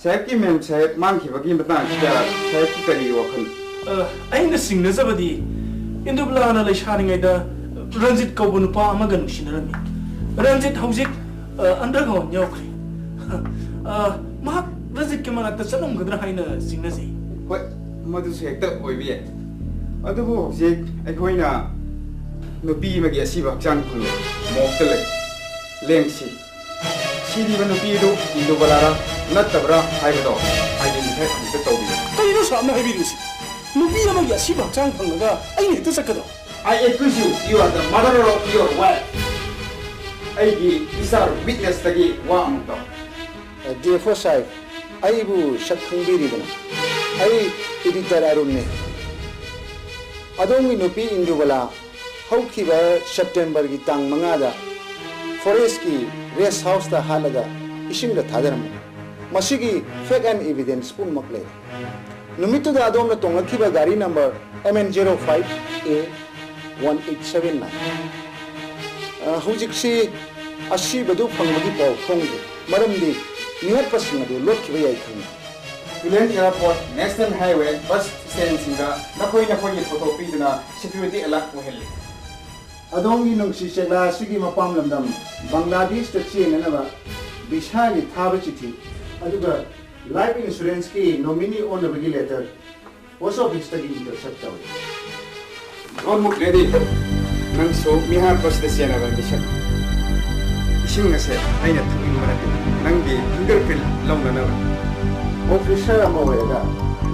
ꯁꯥꯍꯦꯕꯀꯤ ꯃꯦꯝ ꯁꯥꯍꯦꯕ ꯃꯥꯡꯈꯤꯕꯒꯤ ꯃꯇꯥꯡꯁꯤꯗ ꯁꯥꯍꯦꯕꯀꯤ ꯀꯔꯤ ꯋꯥꯈꯜ? ꯑ, ꯑꯩꯅ ꯆꯤꯡꯅꯖꯕꯗꯤ ꯏꯟꯗꯨꯕꯂꯥꯅ ꯂꯩꯁꯥꯔꯤꯉꯩꯗ ꯔꯟꯖꯤꯠ ꯀꯧꯕ ꯅꯨꯄꯥ ꯑꯃꯒ ꯅꯨꯡꯁꯤꯅꯔꯝꯃꯤ꯫ ꯔꯟꯖꯤꯠ ꯍꯧꯖꯤꯛ, ꯑ, underground ꯌꯥꯎꯈ꯭ꯔꯦ꯫ ꯑ, ꯃꯍꯥꯛ ꯔꯟꯖꯤꯠꯀꯤ ꯃꯅꯥꯛꯇ ꯆꯠꯂꯝꯒꯗ꯭ꯔꯥ ꯍꯥꯏꯅ ꯆꯤꯡꯅꯖꯩ꯫ ꯍꯣꯏ, ꯃꯗꯨꯁꯨ ꯍꯦꯛꯇ ꯑꯣꯏꯕ ꯌꯥꯏ꯫ ꯑꯗꯨꯕꯨ ꯍꯧꯖꯤꯛ ꯑꯩꯈꯣꯏꯅ ꯅꯨꯄꯤ ꯑꯃꯒꯤ ꯑꯁꯤꯕ ꯍꯛꯆꯥꯡ ꯐꯪꯂꯦ꯫ ꯃꯣꯛꯇ ꯂꯩ꯫ ꯂꯦꯡꯁꯤ꯫ ꯁꯤꯔꯤꯕ ꯅꯨꯄꯤ ꯑꯗꯨ ꯏꯟꯗꯨꯕꯂꯥꯔꯥ ꯅꯠꯇꯕ꯭ꯔꯥ ꯍꯥꯏꯕꯗꯣ identify ꯑꯃꯨꯛꯇ ꯇꯧꯕꯤꯌꯨ꯫ ꯀꯩꯅꯣ ꯁꯥꯔꯅ ꯍꯥꯏꯕꯤꯔꯤꯕꯁꯤ? ꯅꯨꯄꯤ ꯑꯃꯒꯤ ꯑꯁꯤꯕ ꯍꯛꯆꯥꯡ ꯐꯪꯂꯒ ꯑꯩꯅ ꯍꯦꯛꯇ ꯆꯠꯀꯗ꯭ꯔꯣ? I accuse you, you are the murderer of your wife. ꯑꯩꯒꯤ ꯏꯆꯥ ꯋꯤꯠꯅꯦꯁꯇꯒꯤ ꯋꯥ ꯑꯃꯨꯛ ꯇꯧ꯫ ꯗꯤ ꯑꯦꯐ ꯑꯣ ꯁꯥꯍꯦꯕ, ꯑꯩꯕꯨ ꯁꯛ ꯈꯪꯕꯤꯔꯤꯗꯅ? ꯑꯩ ꯏꯗꯤꯇꯔ ꯑꯔꯨꯟꯅꯦ꯫ ꯑꯗꯣꯝꯒꯤ ꯅꯨꯄꯤ ꯏꯟꯗꯨꯕꯂꯥ ꯍꯧꯈꯤꯕ ꯁꯦꯞꯇꯦꯝꯕꯔꯒꯤ ꯇꯥꯡ ꯃꯉꯥꯗ ꯐꯣꯔꯦꯁꯀꯤ ꯔꯦꯁ ꯍꯥꯎꯁꯇ ꯍꯥꯠꯂꯒ ꯏꯁꯤꯡꯗ ꯊꯥꯗꯔꯝꯃꯤ꯫ ꯃꯁꯤꯒꯤ fact and evidence ꯄꯨꯝꯅꯃꯛ ꯂꯩꯔꯦ꯫ ꯅꯨꯃꯤꯠꯇꯨꯗ ꯑꯗꯣꯝꯅ ꯇꯣꯡꯂꯛꯈꯤꯕ ꯒꯥꯔꯤ number M N zero five A one eight seven nine꯫ ꯑ, ꯍꯧꯖꯤꯛꯁꯤ ꯑꯁꯤꯕꯗꯨ ꯐꯪꯕꯒꯤ ꯄꯥꯎ ꯐꯣꯡꯗ꯭ꯔꯤ, ꯃꯔꯝꯗꯤ ꯃꯤꯍꯥꯠꯄꯁꯤꯡ ꯑꯗꯨ ꯂꯣꯠꯈꯤꯕ ꯌꯥꯏ ꯈꯪꯏ꯫ ꯇꯨꯂꯦꯟ ꯑꯦꯌꯥꯔꯄꯣꯔꯠ, ꯅꯦꯁꯅꯦꯜ ꯍꯥꯏꯋꯦ, ꯕꯁ ꯁ꯭ꯇꯦꯟꯁꯤꯡꯗ ꯅꯈꯣꯏ ꯅꯈꯣꯏꯒꯤ ꯐꯣꯇꯣ ꯄꯤꯗꯨꯅ security alert ꯑꯣꯏꯍꯜꯂꯤ꯫ ꯑꯗꯣꯝꯒꯤ ꯅꯨꯡꯁꯤ ꯆꯦꯛꯂꯥ ꯑꯁꯤꯒꯤ ꯃꯄꯥꯝ ꯂꯝꯗꯝ ꯕꯪꯒ꯭ꯂꯥꯗꯦꯁꯇ ꯆꯦꯟꯅꯅꯕ ꯚꯤꯁꯥꯒꯤ ꯊꯥꯕ ꯆꯤꯊꯤ, ꯑꯗꯨꯒ life insurance ꯀꯤ nominee ꯑꯣꯟꯅꯕꯒꯤ letter post office ꯇꯒꯤ intercept ꯇꯧꯔꯦ꯫ Don't move, lady. ꯅꯪꯁꯨ ꯃꯤꯍꯥꯠꯄꯁꯤꯗ ꯆꯦꯟꯅꯕ ꯃꯤꯁꯛ꯫ ꯏꯁꯤꯡ ꯑꯁꯦ ꯑꯩꯅ ꯊꯛꯅꯤꯡꯕ ꯅꯠꯇꯦ, ꯅꯪꯒꯤ fingerprint ꯂꯧꯅꯅꯕ꯫ Officer ꯑꯃ ꯑꯣꯏꯔꯒ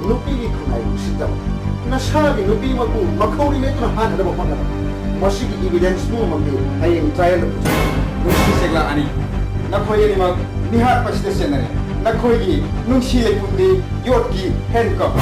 ꯅꯨꯄꯤꯒꯤ ꯈꯨꯟꯅꯥꯏ ꯎꯁꯤꯠꯇꯕ, ꯅꯁꯥꯒꯤ ꯅꯨꯄꯤꯃꯛꯄꯨ ꯃꯈꯧꯔꯤ ꯂꯦꯞꯇꯨꯅ ꯍꯥꯠꯅꯅꯕ ꯍꯣꯠꯅꯕ, ꯃꯁꯤꯒꯤ evidence ꯄꯨꯝꯅꯃꯛꯇꯤ ꯍꯌꯦꯡ trial ꯗ ꯄꯨꯊꯣꯛꯀꯅꯤ꯫ ꯅꯨꯡꯁꯤ ꯆꯦꯛꯂꯥ ꯑꯅꯤ, ꯅꯈꯣꯏ ꯑꯅꯤꯃꯛ ꯃꯤꯍꯥꯠꯄꯁꯤꯗ ꯆꯦꯟꯅꯔꯦ꯫ ꯅꯈꯣꯏꯒꯤ ꯅꯨꯡꯁꯤ ꯂꯩꯄꯨꯟꯗꯤ ꯌꯣꯠꯀꯤ handcuff꯫